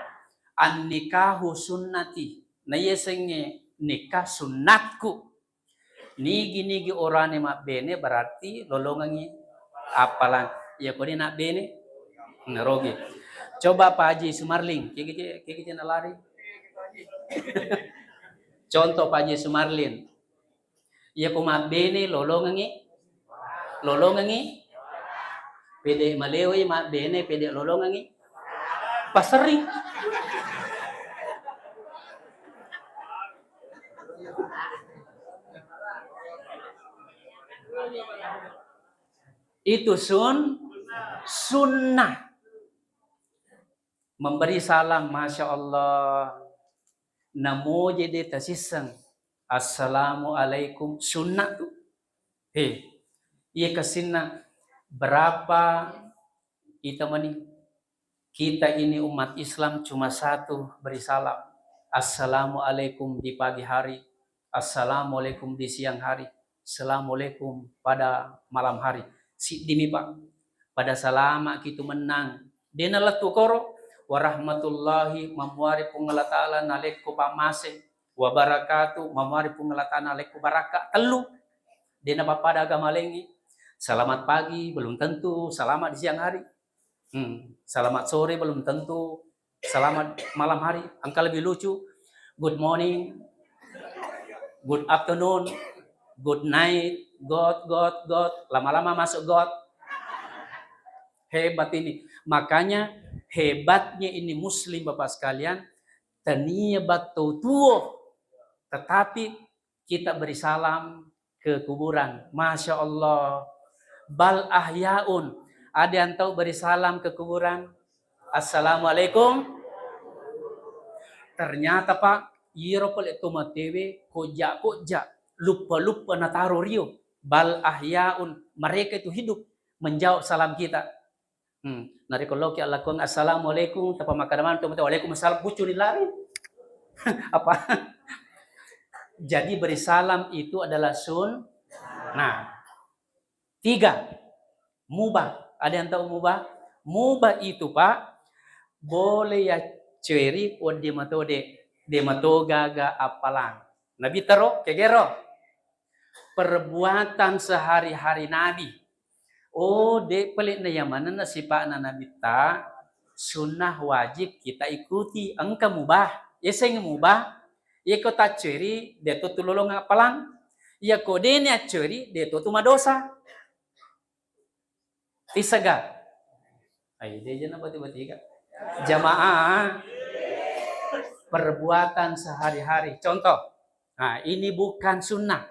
"An-nikahu sunnati." Naiyasengnge nikah sunnatku. Nigi-nigi orane mabbene berarti lolongengngi appalang. Iya koni nabbene? Narogi. Coba Pak Haji Sumarlin, kegi je, kegi je nalari. Contoh Pak Haji Sumarlin. Iyako mabbene lolongengngi, lolongengngi, pede malewai mabbene, pede lolongengngi, passerring. Itu sun-, sunnah. Memberi salam, Masya Allah. Namoje de tasisseng. Assalamualaikum. Sunnah tu. He. Iya kessinna berapa ita mani? Kita ini umat Islam cuma satu beri salam. Assalamualaikum di pagi hari. Assalamualaikum di siang hari. Assalamualaikum pada malam hari. Siddimi, Pak. Pada salama'ki tu mennang. Dena lettu koro. Warahmatullahi, mamuare Puang Allah Ta'ala nalekko pammase. Wabarakatuh, mamuare Puang Allah Ta'ala nalekko barakka. Tellu. Dena pappada agama laingngi. Selamat pagi, belum tentu selamat di siang hari. Hmm, selamat sore belum tentu selamat malam hari. Engka lebih lucu, good morning, good afternoon, good night, god, god, god. Lama-lama masuk god. Hebat ini. Makanya hebatnya ini muslim, Bapak sekalian, tania batto tuo, tetapi kita beri salam, ke kuburan. Masya Allah. Bal ahyaun. Ada yang tahu beri salam ke kuburan? Assalamualaikum. Ternyata, Pak, iyaro pale to matewe koja-koja, luppa-luppa nataro rio. Bal ahyaun. Mereka itu hidup menjawab salam kita. Hmm. Narekko loki allakuang, "Assalamualaikum," tapa makkada maneng to mate, "Waalaikumsalam," bucuni lari. Apa? Jadi beri salam itu adalah sun-, nah. Tiga, mubah. Ada yang tahu mubah? Mubah itu, Pak, boleh ya ceri wedding mato de, de mato gaga appalang. Nabi taro, kegero. Perbuatan sehari-hari Nabi. Oh, de pale na iya manenna sipa'na Nabitta, sunnah wajib kita ikuti. Engka mubah. Yaseng mubah, iyako tacceri, de to tulolong appalang. Iyako de ni acceri, de to tu madosa. Tisega. Ai, de jena bati-bati ka. Jamaah, perbuatan sehari-hari. Contoh, nah, ini bukan sunnah.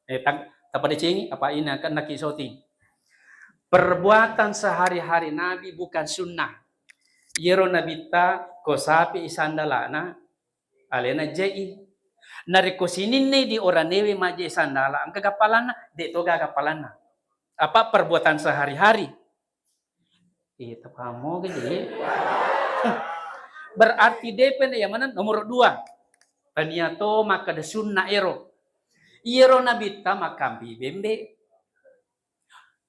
Eh, tang-, tapadecengi apa ini akan naki shooting. Perbuatan sehari-hari Nabi bukan sunnah. Iyaro Nabitta ko sapi isandalana, alena je'i. Narekko sininna di oranewe maje sandala, engka gappalanna, de to gaga appalanna. Apa perbuatan sehari-hari. Iya, tapahamo ga je. Berarti depe na iya maneng nomor dua. Tania to makkada sunna ero. Iyaro Nabitta makkampi bembe.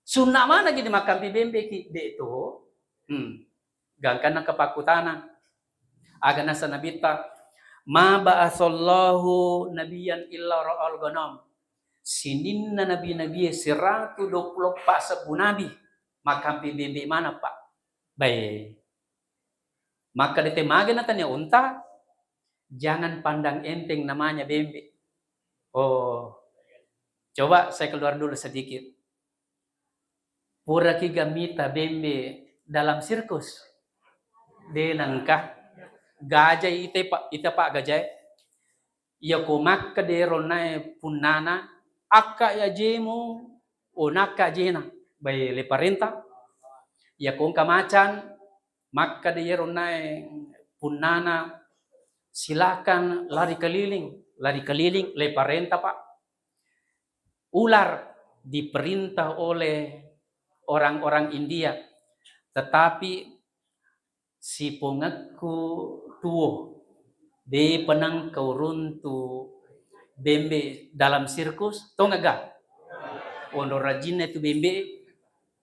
Sunna mana gini makkampi bembe ki? De to. Hmm. Gangkanna kepakkutana. Aga nasa Nabitta, "Ma ba'asallahu nabiyan illa ra'al ghanam." Sininna nabi-nabie siratu dua puluh eppa sebbu nabi, makkampi bembe mana, Pak? Bae. Makkeda te mage na tania unta, jangan pandang enteng namanya bembe. Oh. Coba saya keluar dulu sedikit. Puraki ga mita bembe dalam sirkus? De nengka. Gajai ite pa, ita pa gajai. Iya ko makkeda ero nae punnana, akka ya jemo, o nakka jena. Bae le parenta. Iya ko engka macan, makkeda ero nae punnana, silakan lari keliling, lari keliling, le parenta, Pak. Ular diperintah oleh orang-orang India, tetapi sipongekku tuo, de penang kau runtu bembe dalam sirkus, tongega? Ondo rajinna itu bembe,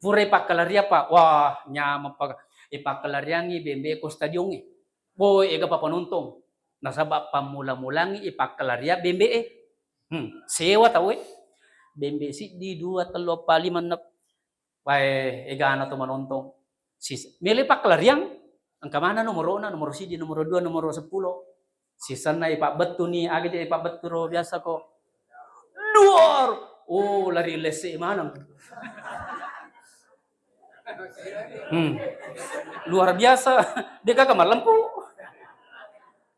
pura ipakkalariang, Pak. Wah, nyameng, Pak. Ipakkalariangi bembe ko stadion e. Woi, ega pa penonton. Nasaba pammula-mulangi ipakkalariang bembe e. Hmm, sewa tau e. Bembe siddi, dua, tellu, eppa, lima, enneng. Wae, egana to manontong. Sis-, mele pakkalariang, engka mana nomorona, nomor siddi, nomor dua, nomor seppulo. Sisenna ipabbettu ni, aga je ipabbettu ro biasa ko. Duar! Oh, lari lesse maneng. Hmm. Luar biasa. De gaga mallempu.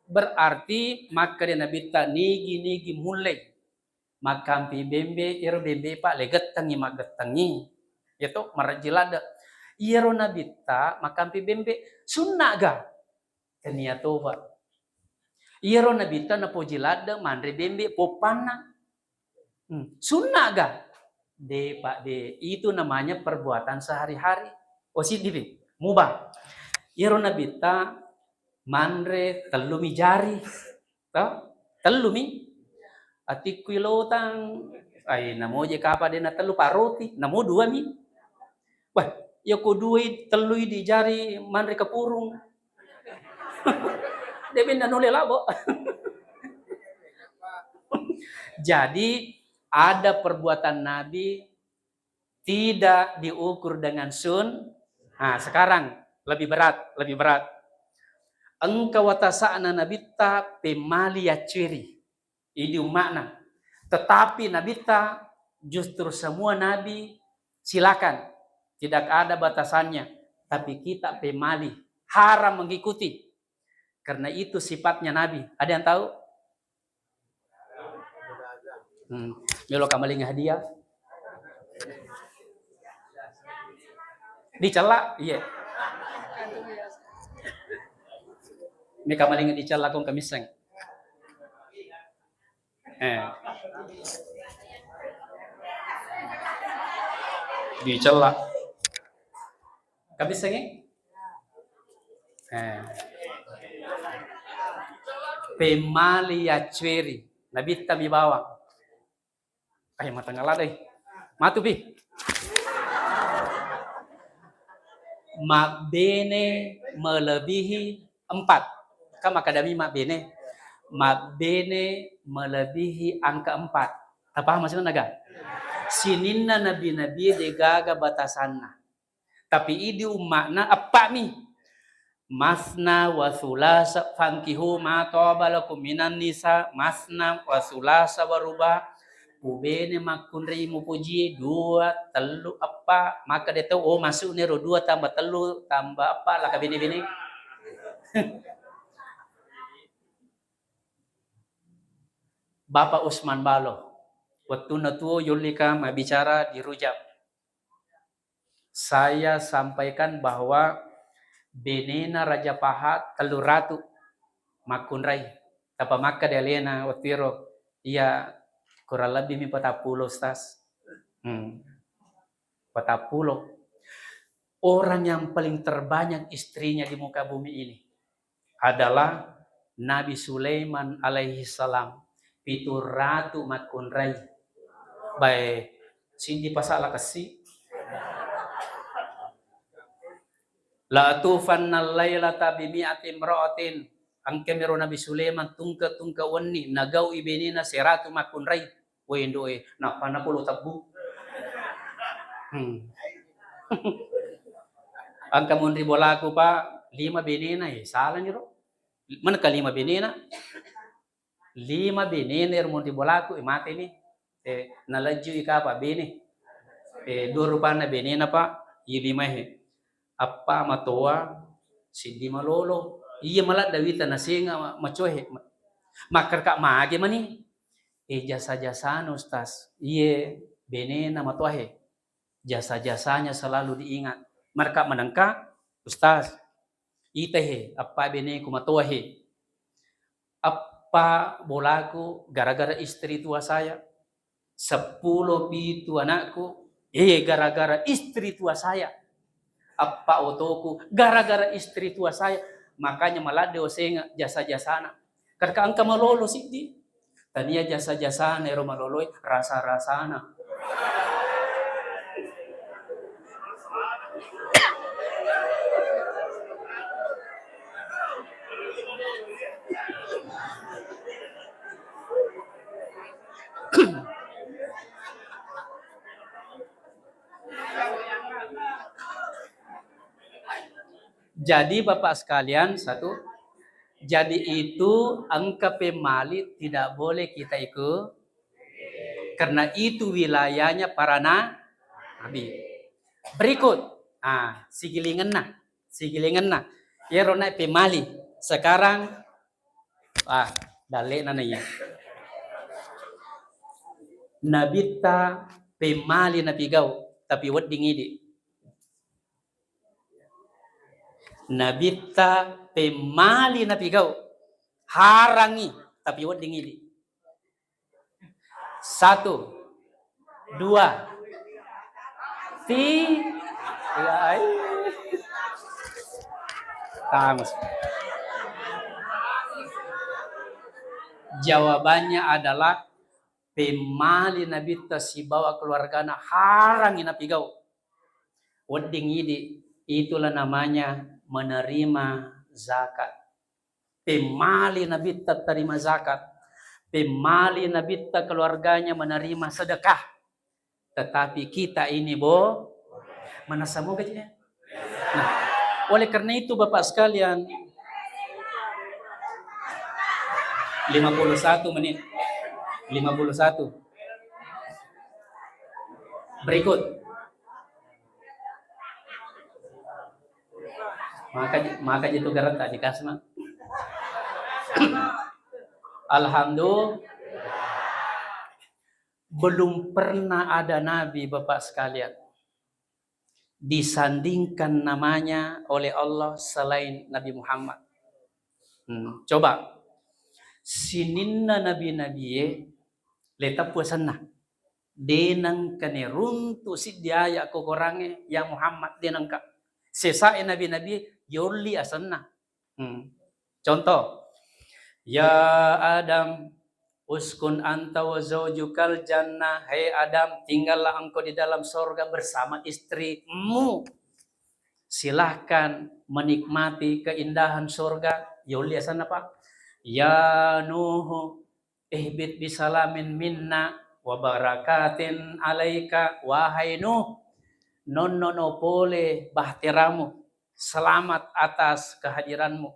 Berarti makkeda Nabitta nigi-nigi mulle. Makkampi bembe, iyaro bembe, Pak, le gettengngi, maggettengngi. Iya to, marejji ladde. Iyaro Nabitta makkampi bembe, sunna ga? Tania to, Pak. Iyaro Nabitta napoji ladde manre bembe poppanna. Hmm, sunna ga? De, Pak, de. Itu namanya perbuatan sehari-hari. Oh, siddi pi. Mubah. Iyaro Nabitta manre tellumi jari. To? Tellumi. Atikkui lotang. Ai, namo je kapa de na tellu, Pak, roti. Namo dua mi. Wah, iya ko duai, tellui di jari manre kapurung. De benna nole labo. Jadi, ada perbuatan Nabi tidak diukur dengan sun. Nah, sekarang lebih berat, lebih berat. Engka watasa'na Nabitta pemmali yacceri idi umma'na. Tetapi Nabitta justru semua nabi silakan, tidak ada batasannya. Tapi kita pemmali, haram mengikuti. Karena itu sifatnya Nabi. Ada yang tahu? Hmm. Melo kamaling hadiah. Dicella, iya. Meka maling dicella kong kamisseng. Eh. Dicella. Kabissengi? Eh. Pemmali yaccueri. Nabitta mi bawang. Ayo matengala deh. Matu pi. Mabbene melebihi empat. Kan makkadami mabbene. Mabbene melebihi angka empat. Tapaham maksudna ga? Sininna nabi-nabi degaga batasanna. Tapi idi umma'na eppa'mi. Masna wa sulasa, fankihu ma taba lakum minan nisa, masna wa sulasa wa ruba. Pubene makkunrai mupuji dua, tellu, eppa. Maka de tau, oh, masuk nero dua tambah tellu tambah eppa laka bene-bene. Bapak Usman Balo, wettunna tuo yollika mabbicara di Rujak. Saya sampaikan bahwa benena Raja Paha tellu ratu makkunrai. Tapamakka de alena wettuero, iya kurang lebih mi patappulo, Ustaz. Hmm. Patappulo. Orang yang paling terbanyak istrinya di muka bumi ini adalah Nabi Sulaiman alaihi salam, pitu ratu makkunrai. Bae, siddi pasala kessi. La tufanna lailata bi mi'ati imra'atin. Engka miro Nabi Sulaiman tungke-tungke wenni, nagau'i benena seratu makkunrai. Woi, ndoe, nappa napolo tebbu. Hmm. Engka monri bolaku, Pak, lima benena, eh, salani ro. Maneka lima benena? Lima benena ero monri bolaku, eh, mateni. Eh, nalejjui kapa bene. Eh, dua rupanna benena, Pak, iye limae. Eppa matoa, siddi malolo. Iye maladde wita nasenga ma-, macohe. Ma-, makkarka mage mani? Eh, jasa-jasana, Ustaz. Iye benena matoahe. Jasa-jasanya selalu diingat. Marka manengka, Ustaz. Ita he, eppa beneku matoa he. Eppa bolaku gara-gara istri tua saya. Seppulo pitu anakku, eh, gara-gara istri tua saya. Eppa otoku gara-gara istri tua saya. Makanya maladde osenga jasa-jasana. Karka engka malolo siddi. Tania jasa-jasana ero maloloe, rasa-rasana. Jadi, Bapak sekalian, satu, jadi itu engka pemmali tidak boleh kita ikut, karena itu wilayahnya para na-, nabi. Berikut, ah, sigilingenna, sigilingenna. Iyaro naik pemmali. Sekarang, ah, dalle'na na iya. Nabitta pemmali napigau, tapi wedding idi. Nabitta pemmali napigau, harangi, tapi wedding idi. Satu, dua, ti-, ya, ai. Tamus. Jawabannya adalah pemmali Nabitta sibawa keluargana harangi napigau. Wedding idi, itulah namanya menerima zakat. Pemmali Nabitta terima zakat. Pemmali Nabitta keluarganya menerima sedekah. Tetapi kita ini, Bo, manessa moga ji, ya? Nah, oleh karena itu, Bapak sekalian, lima puluh satu menit. Lima puluh satu. Berikut. Maka, maka itu garanta di kasma. Alhamdulillah. Belum pernah ada nabi, Bapak sekalian, disandingkan namanya oleh Allah selain Nabi Muhammad. Hmm, coba. Sininna nabi-nabie, letappu asenna. Denengkane runtu siddi aya ko Korangnge, ya Muhammad, denengka. Sesae nabi-nabie, yolli asenna. Hmm. Contoh, "Ya Adam, uskun anta wa zaujukal jannah." Hai Adam, tinggallah engkau di dalam sorga bersama istrimu. Silahkan menikmati keindahan sorga. Yolli asenna, Pak. "Ya Nuhu, ihbit bisalamin minna wa barakatin alaika." Wahai Nuh, nonnono pole bahteramu. Selamat atas kehadiranmu.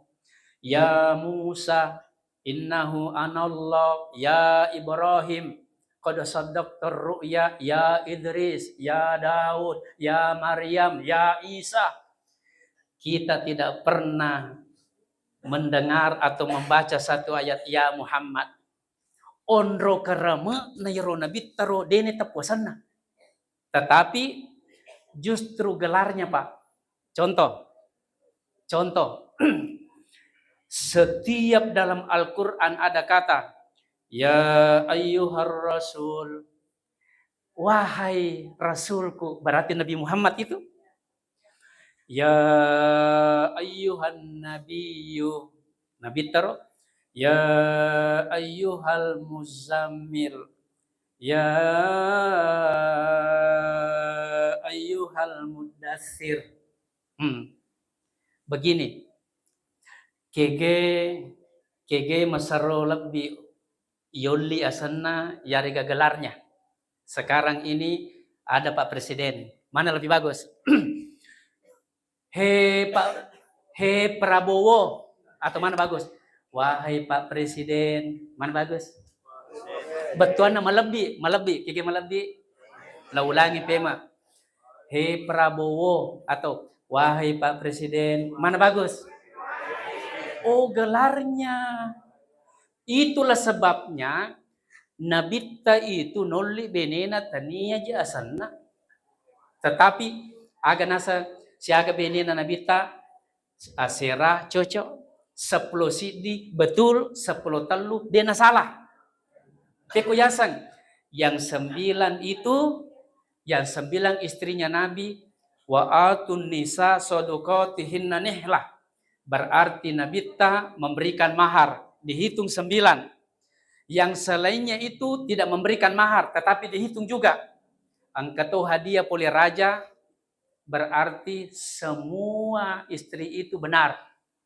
"Ya Musa, innahu anallah." "Ya Ibrahim, qad saddaqtar ru'ya." "Ya Idris, ya Daud, ya Maryam, ya Isa." Kita tidak pernah mendengar atau membaca satu ayat, "Ya Muhammad." Onro karame na iyaro nabitta ro dene teppu asenna. Tetapi justru gelarnya, Pak. Contoh. Contoh. Setiap dalam Al-Quran ada kata, "Ya ayyuhar rasul." "Wahai rasulku," berarti Nabi Muhammad itu. "Ya ayyuhan nabiyyu." Nabitta ro, "Ya ayyuhal muzammil. Ya ayyuhal muddatsir." Hmm. Begini. Kege, kege masero lebbi yolli asenna yarega gelarnya. Sekarang ini ada Pak Presiden. Mana lebih bagus? "He Pak, he Prabowo," atau mana bagus? "Wahai Pak Presiden." Mana bagus? Bettuanna malebbi, malebbi, kege malebbi. La ulangi pema. "He Prabowo," atau "Wahai Pak Presiden." Mana bagus? Oh, gelarnya. Itulah sebabnya nabitta itu nolli benena tania ji asenna. Tetapi aga nasa siaga benena nabitta, asera cocok, seppulo siddi betul, seppulo tellu dena salah. Peko yaseng, yang sembilan itu, yang sembilan istrinya Nabi, "Wa atun nisa sodukotihinna nihlah." Berarti nabitta memberikan mahar, dihitung sembilan. Yang selainnya itu tidak memberikan mahar, tetapi dihitung juga. Engka to hadiah pole raja, berarti semua istri itu benar.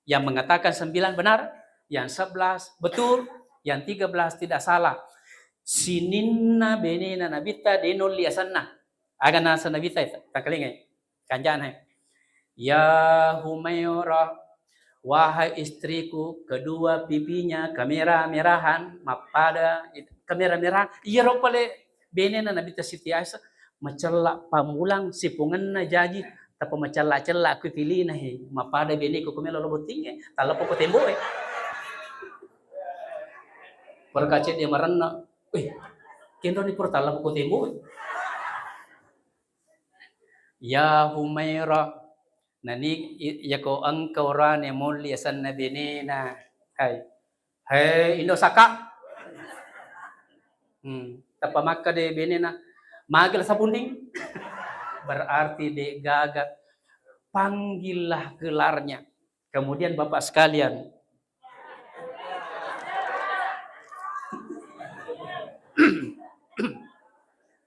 Yang mengatakan sembilan benar, yang sebelas betul, yang tiga belas tidak salah. Sininna benena nabitta de nolli asenna. Aga nasa nabitta, takkalingai. Kanjana. "Ya Humairah, wahai istriku kedua pipinya kemerah-merahan, mappada it-, kemerah-merahan." Iyaro pale benena nabitta Siti Aisyah, "Macella pamulang sipungenna jaji, tappa macella-cella ku pilina he, mappada beneku kumelo lo bottinge, talleppo ko temboe." Perkacet dia marenna, "Wih, kenroni pura talleppo ko temboe." "Ya Humairah, nani i-, yako engka urane molli asenna benena." Hai. "Hei, Indo Saka." Hmm, tappa makka de benena, "Magel sapunding." Berarti de gaga. Panggillah gelarnya. Kemudian Bapak sekalian,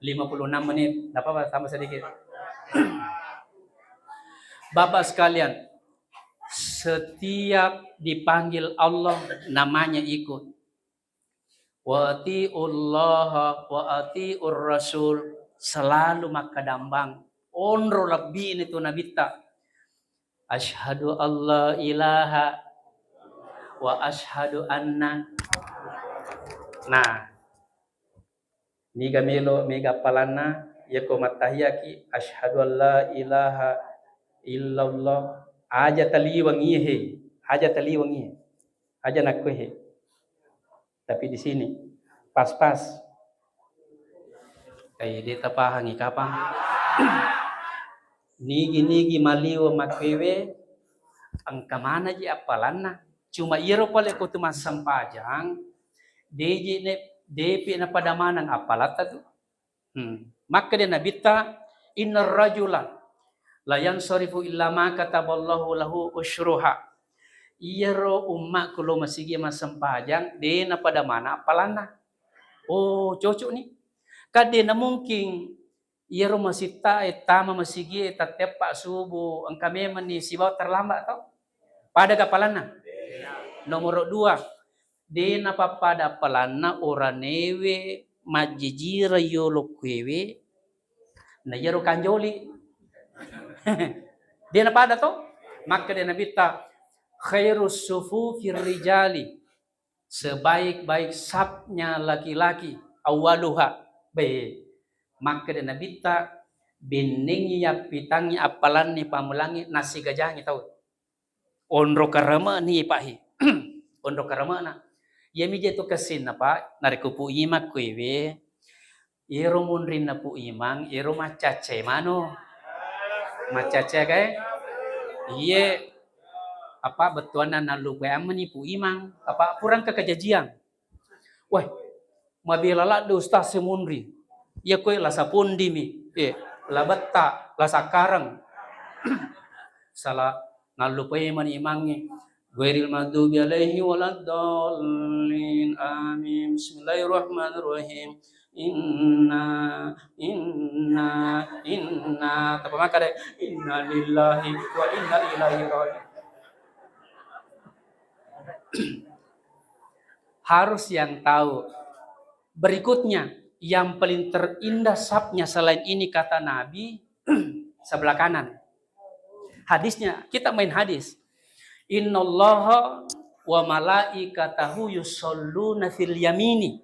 lima puluh enam menit, nggak apa-apa, tambah sedikit. Bapak sekalian, setiap dipanggil Allah, namanya ikut. "Wa atiullaha wa atiur rasul," selalu makkadambang. Onro lebbi ini tu nabitta. "Asyhadu alla ilaha wa asyhadu anna." Nah, niga melo, mega appalanna, yako mattahiyaki, "Asyhadu alla ilaha illallah." Aja taliwang iye he, aja taliwang iye, aja nakko he. Tapi di sini pas-pas. Kayak de' tapahangi kapang. Nigi-nigi maliwa makkewe, engka manaji appalanna. Cuma iyaro pale ko tu massempajang, deji ne, depi napada maneng appalatta tu. Hmm. Makkeda Nabitta, "Innar rajula la yansarifu illa ma kataballahu lahu usyruha." Iyaro ummakku lo masigi massempajang, de' napada mana appalanna. Oh, cocok ni. Kan de' namungkin iyaro masitta e tama masigi e tatteppa subuh, engka memang ni sibawa terlambat to. Pada ga appalanna? Nomor dua, de' napappada appalanna oranewe majjijira yolo kuewe, na iyaro kanjoli. De' napada to? Makkeda Nabitta, "Khairus sufufir rijali," sebaik-baik sapnya laki-laki, "awwaluha." Be, makkeda Nabitta, bennengngi yappitangngi appalanni pamulangngi nasigajangi tau. Onro kareme'ni pahi. Onro kareme'na. Iyami je tu kessinna, Pak, narekko Pu Imang kuewe, iyaro munrinna Pu Imang, iyaro maccacce mano. Maccacce kae? Iye. Apa bettuanna nallupai ammeni Pu Imang. Apa purangka kajajiang. Weh, mabela ladde ustaz e munri. Iya koe la Sapondi mi. Eh, la Betta, la Sakkareng. Sala nallupai mani imangnge. Ghairil maghdubi alaihi waladdallin. Amin. Bismillahirrahmanirrahim. Inna, inna, inna. Tapa maka de. Inna lillahi wa inna ilaihi raji'un. Harus yang tahu. Berikutnya, yang paling terindah sapnya selain ini kata Nabi, sebelah kanan. Hadisnya, kita main hadis. "Innallaha wa malaikatahu yusholluna fil yamini."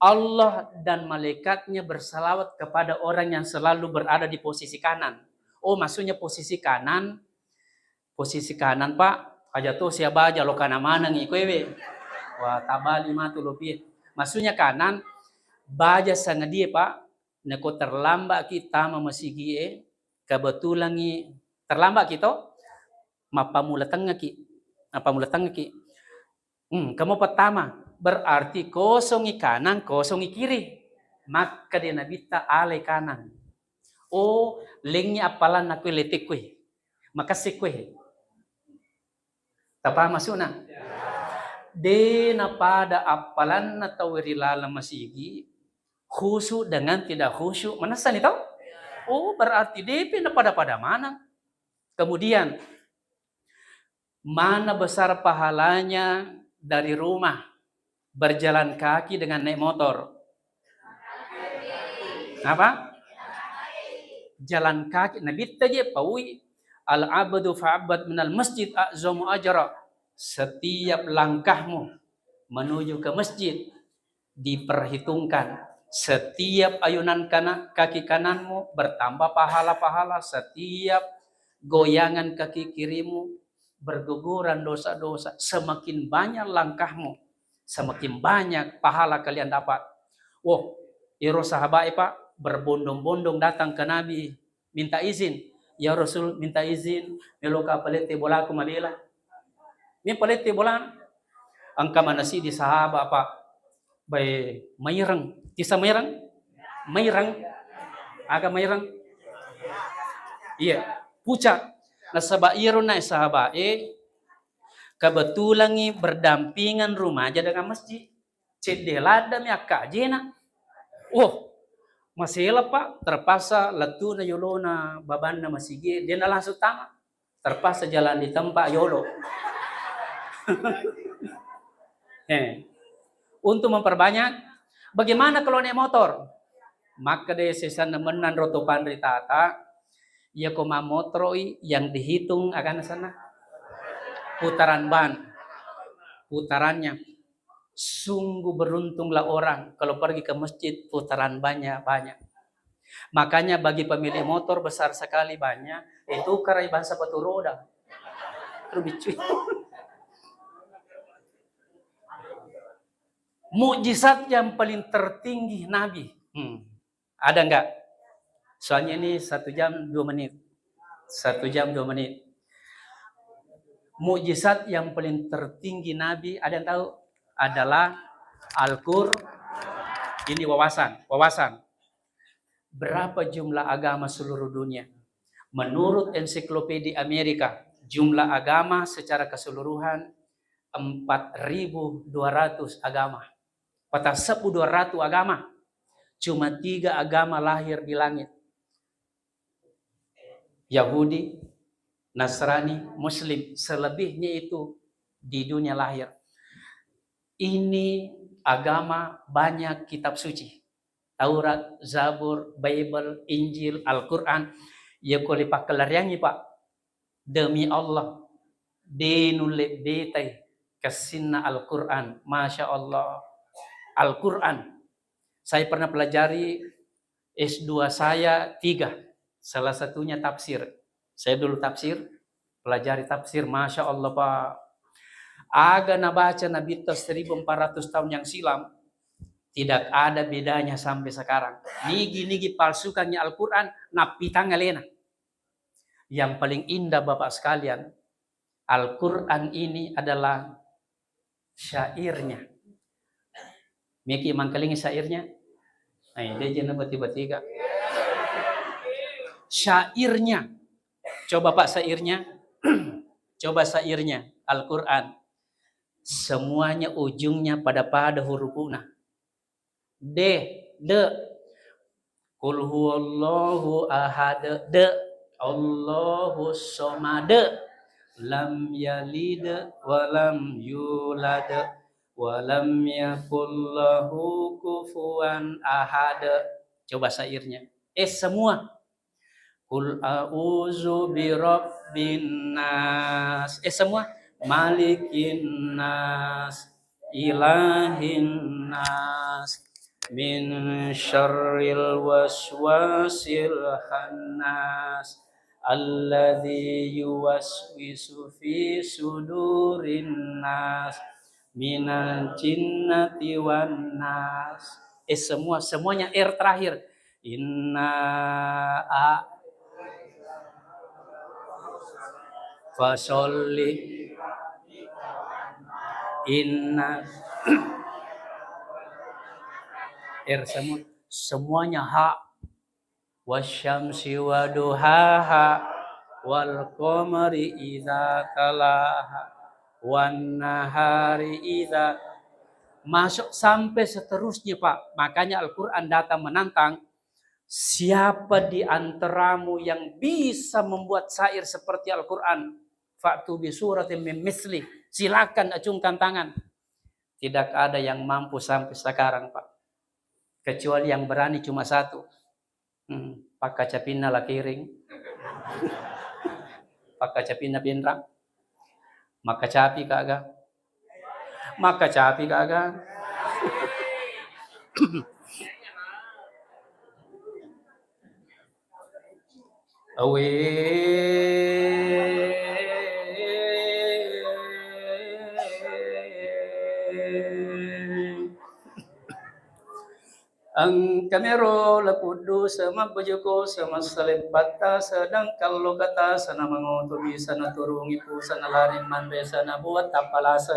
Allah dan malaikatnya bersalawat kepada orang yang selalu berada di posisi kanan. Oh, maksudnya posisi kanan, posisi kanan, Pak, aja to sia baja lo kana manengi koewe. Wah, tabali matu lo pie. Maksudnya kanan, baja sangadie, Pak, neko terlambat ki tama masigie, kebetulan ngi terlambat ki to, mappamula tengngaki, mappamula tengngaki. Hmm, kamu pertama, berarti kosongi kanan, kosongi kiri. Makkeda Nabitta alai kanan. Oh, lengngi appalanna kue letekkue. Makessing kue. Tapaham maksudna? De napada appalanna tau ri laleng masigi, khusyuk dengan tidak khusyuk. Manessani tau? Oh, berarti depi napada-pada maneng. Kemudian, mana besar pahalanya dari rumah berjalan kaki dengan naik motor? Apa? Jalan kaki. Nabitta je paui, "Al abdu fa'abbad minal masjid a'zamu ajra." Setiap langkahmu menuju ke masjid diperhitungkan. Setiap ayunan kana-, kaki kananmu bertambah pahala-pahala, setiap goyangan kaki kirimu berguguran dosa-dosa. Semakin banyak langkahmu, semakin banyak pahala kalian dapat. Woh, iro sahabat e, Pak, berbondong-bondong datang ke Nabi, minta izin, "Ya Rasul, minta izin, meloka palette bolaku mabela." Mi palette bola. Engka manasi di sahabat, Pak. Bae, maireng. Tisa maireng? Maireng. Aga maireng? Iya, pucat. Nasaba iyaro na sahabat e, kebetulan i berdampingan rumaja dengan masjid. Cedde laddami akkajena. Woh, masela, Pak, terpaksa lettu'na yolona babanna masigi, de na langsung tama. Terpaksa jalan di tempat yolo. Eh. Untuk memperbanyak, bagaimana kalau naik motor? Makkeda sesanna mennang ro to panritata, iya ko mammotoroi yang dihitung agana sana? Putaran ban. Putarannya. Sungguh beruntunglah orang kalau pergi ke masjid putaran bannya banyak. Makanya bagi pemilik motor besar sekali bannya, eh, tukarai ban sepatu roda. Terus bicu. Mukjizat yang paling tertinggi Nabi. Hmm. Ada nggak? Soalnya ini satu jam dua menit. Satu jam dua menit. Mukjizat yang paling tertinggi Nabi, ada yang tahu? Adalah Al-Qur-, ini wawasan, wawasan. Berapa jumlah agama seluruh dunia? Menurut Ensiklopedia Amerika, jumlah agama secara keseluruhan empat ribu dua ratus agama. Patasebbu dua ratus agama. Cuma tiga agama lahir di langit. Yahudi, Nasrani, Muslim. Selebihnya itu di dunia lahir. Ini agama banyak kitab suci. Taurat, Zabur, Bible, Injil, Al-Quran. Ya, ko ripakkelariangi, Pak. Demi Allah, de nulle betai kessinna Al-Quran. Masya Allah. Al-Quran. Saya pernah pelajari S dua saya tiga. Salah satunya tafsir. Saya dulu tafsir, pelajari tafsir. Masya Allah, Pak. Aga nabaca Nabitta seribu empat ratus tahun yang silam, tidak ada bedanya sampai sekarang. Nigi-nigi palsukannya Al-Quran, nappitang alena. Yang paling indah, Bapak sekalian, Al-Quran ini adalah syairnya. Meki mangkalingi syairnya? Nah, dia jeneng tiba-tiba. Syairnya. Coba, Pak, syairnya. Coba syairnya. Al-Quran. Semuanya ujungnya pada-pada hurufuna. De, de. Qul huwallahu ahad, de. Allahu somad. Lam yalid wa lam yulad. Wa lam yakul lahu kufuwan ahad. Coba syairnya. Eh, semua. Qul a'udzu birabbin nas. Eh, semua. Malikin nas, ilahin nas, min syarril waswasil khannas, alladzi yuwaswisu fi sudurin nas, minal jinnati wan nas. Eh, semua, semuanya R terakhir. Inna a fasolli inna R semua, semuanya ha. Wasyamsi waduhaha, wal qamari idza talaha, wan nahari idza, masuk sampai seterusnya, Pak. Makanya Al-Quran datang menantang, siapa di antaramu yang bisa membuat syair seperti Al-Quran? Fa'tu bi suratin min misli. Silakan acungkan tangan. Tidak ada yang mampu sampai sekarang, Pak. Kecuali yang berani cuma satu. Hmm, pakkacapinna La Kering. Pakkacapinna Pinrang. Makkacapi kaga. Makkacapi kaga. Awe. Engka mero lapuddu semabbajuko semassa leppatta sedang kallokata sanamangoto bisa naturungi pusa nalari manre sanabuat tappalase.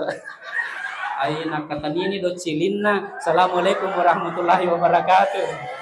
Ai nakkatanini do cilinna. Assalamualaikum warahmatullahi wabarakatuh.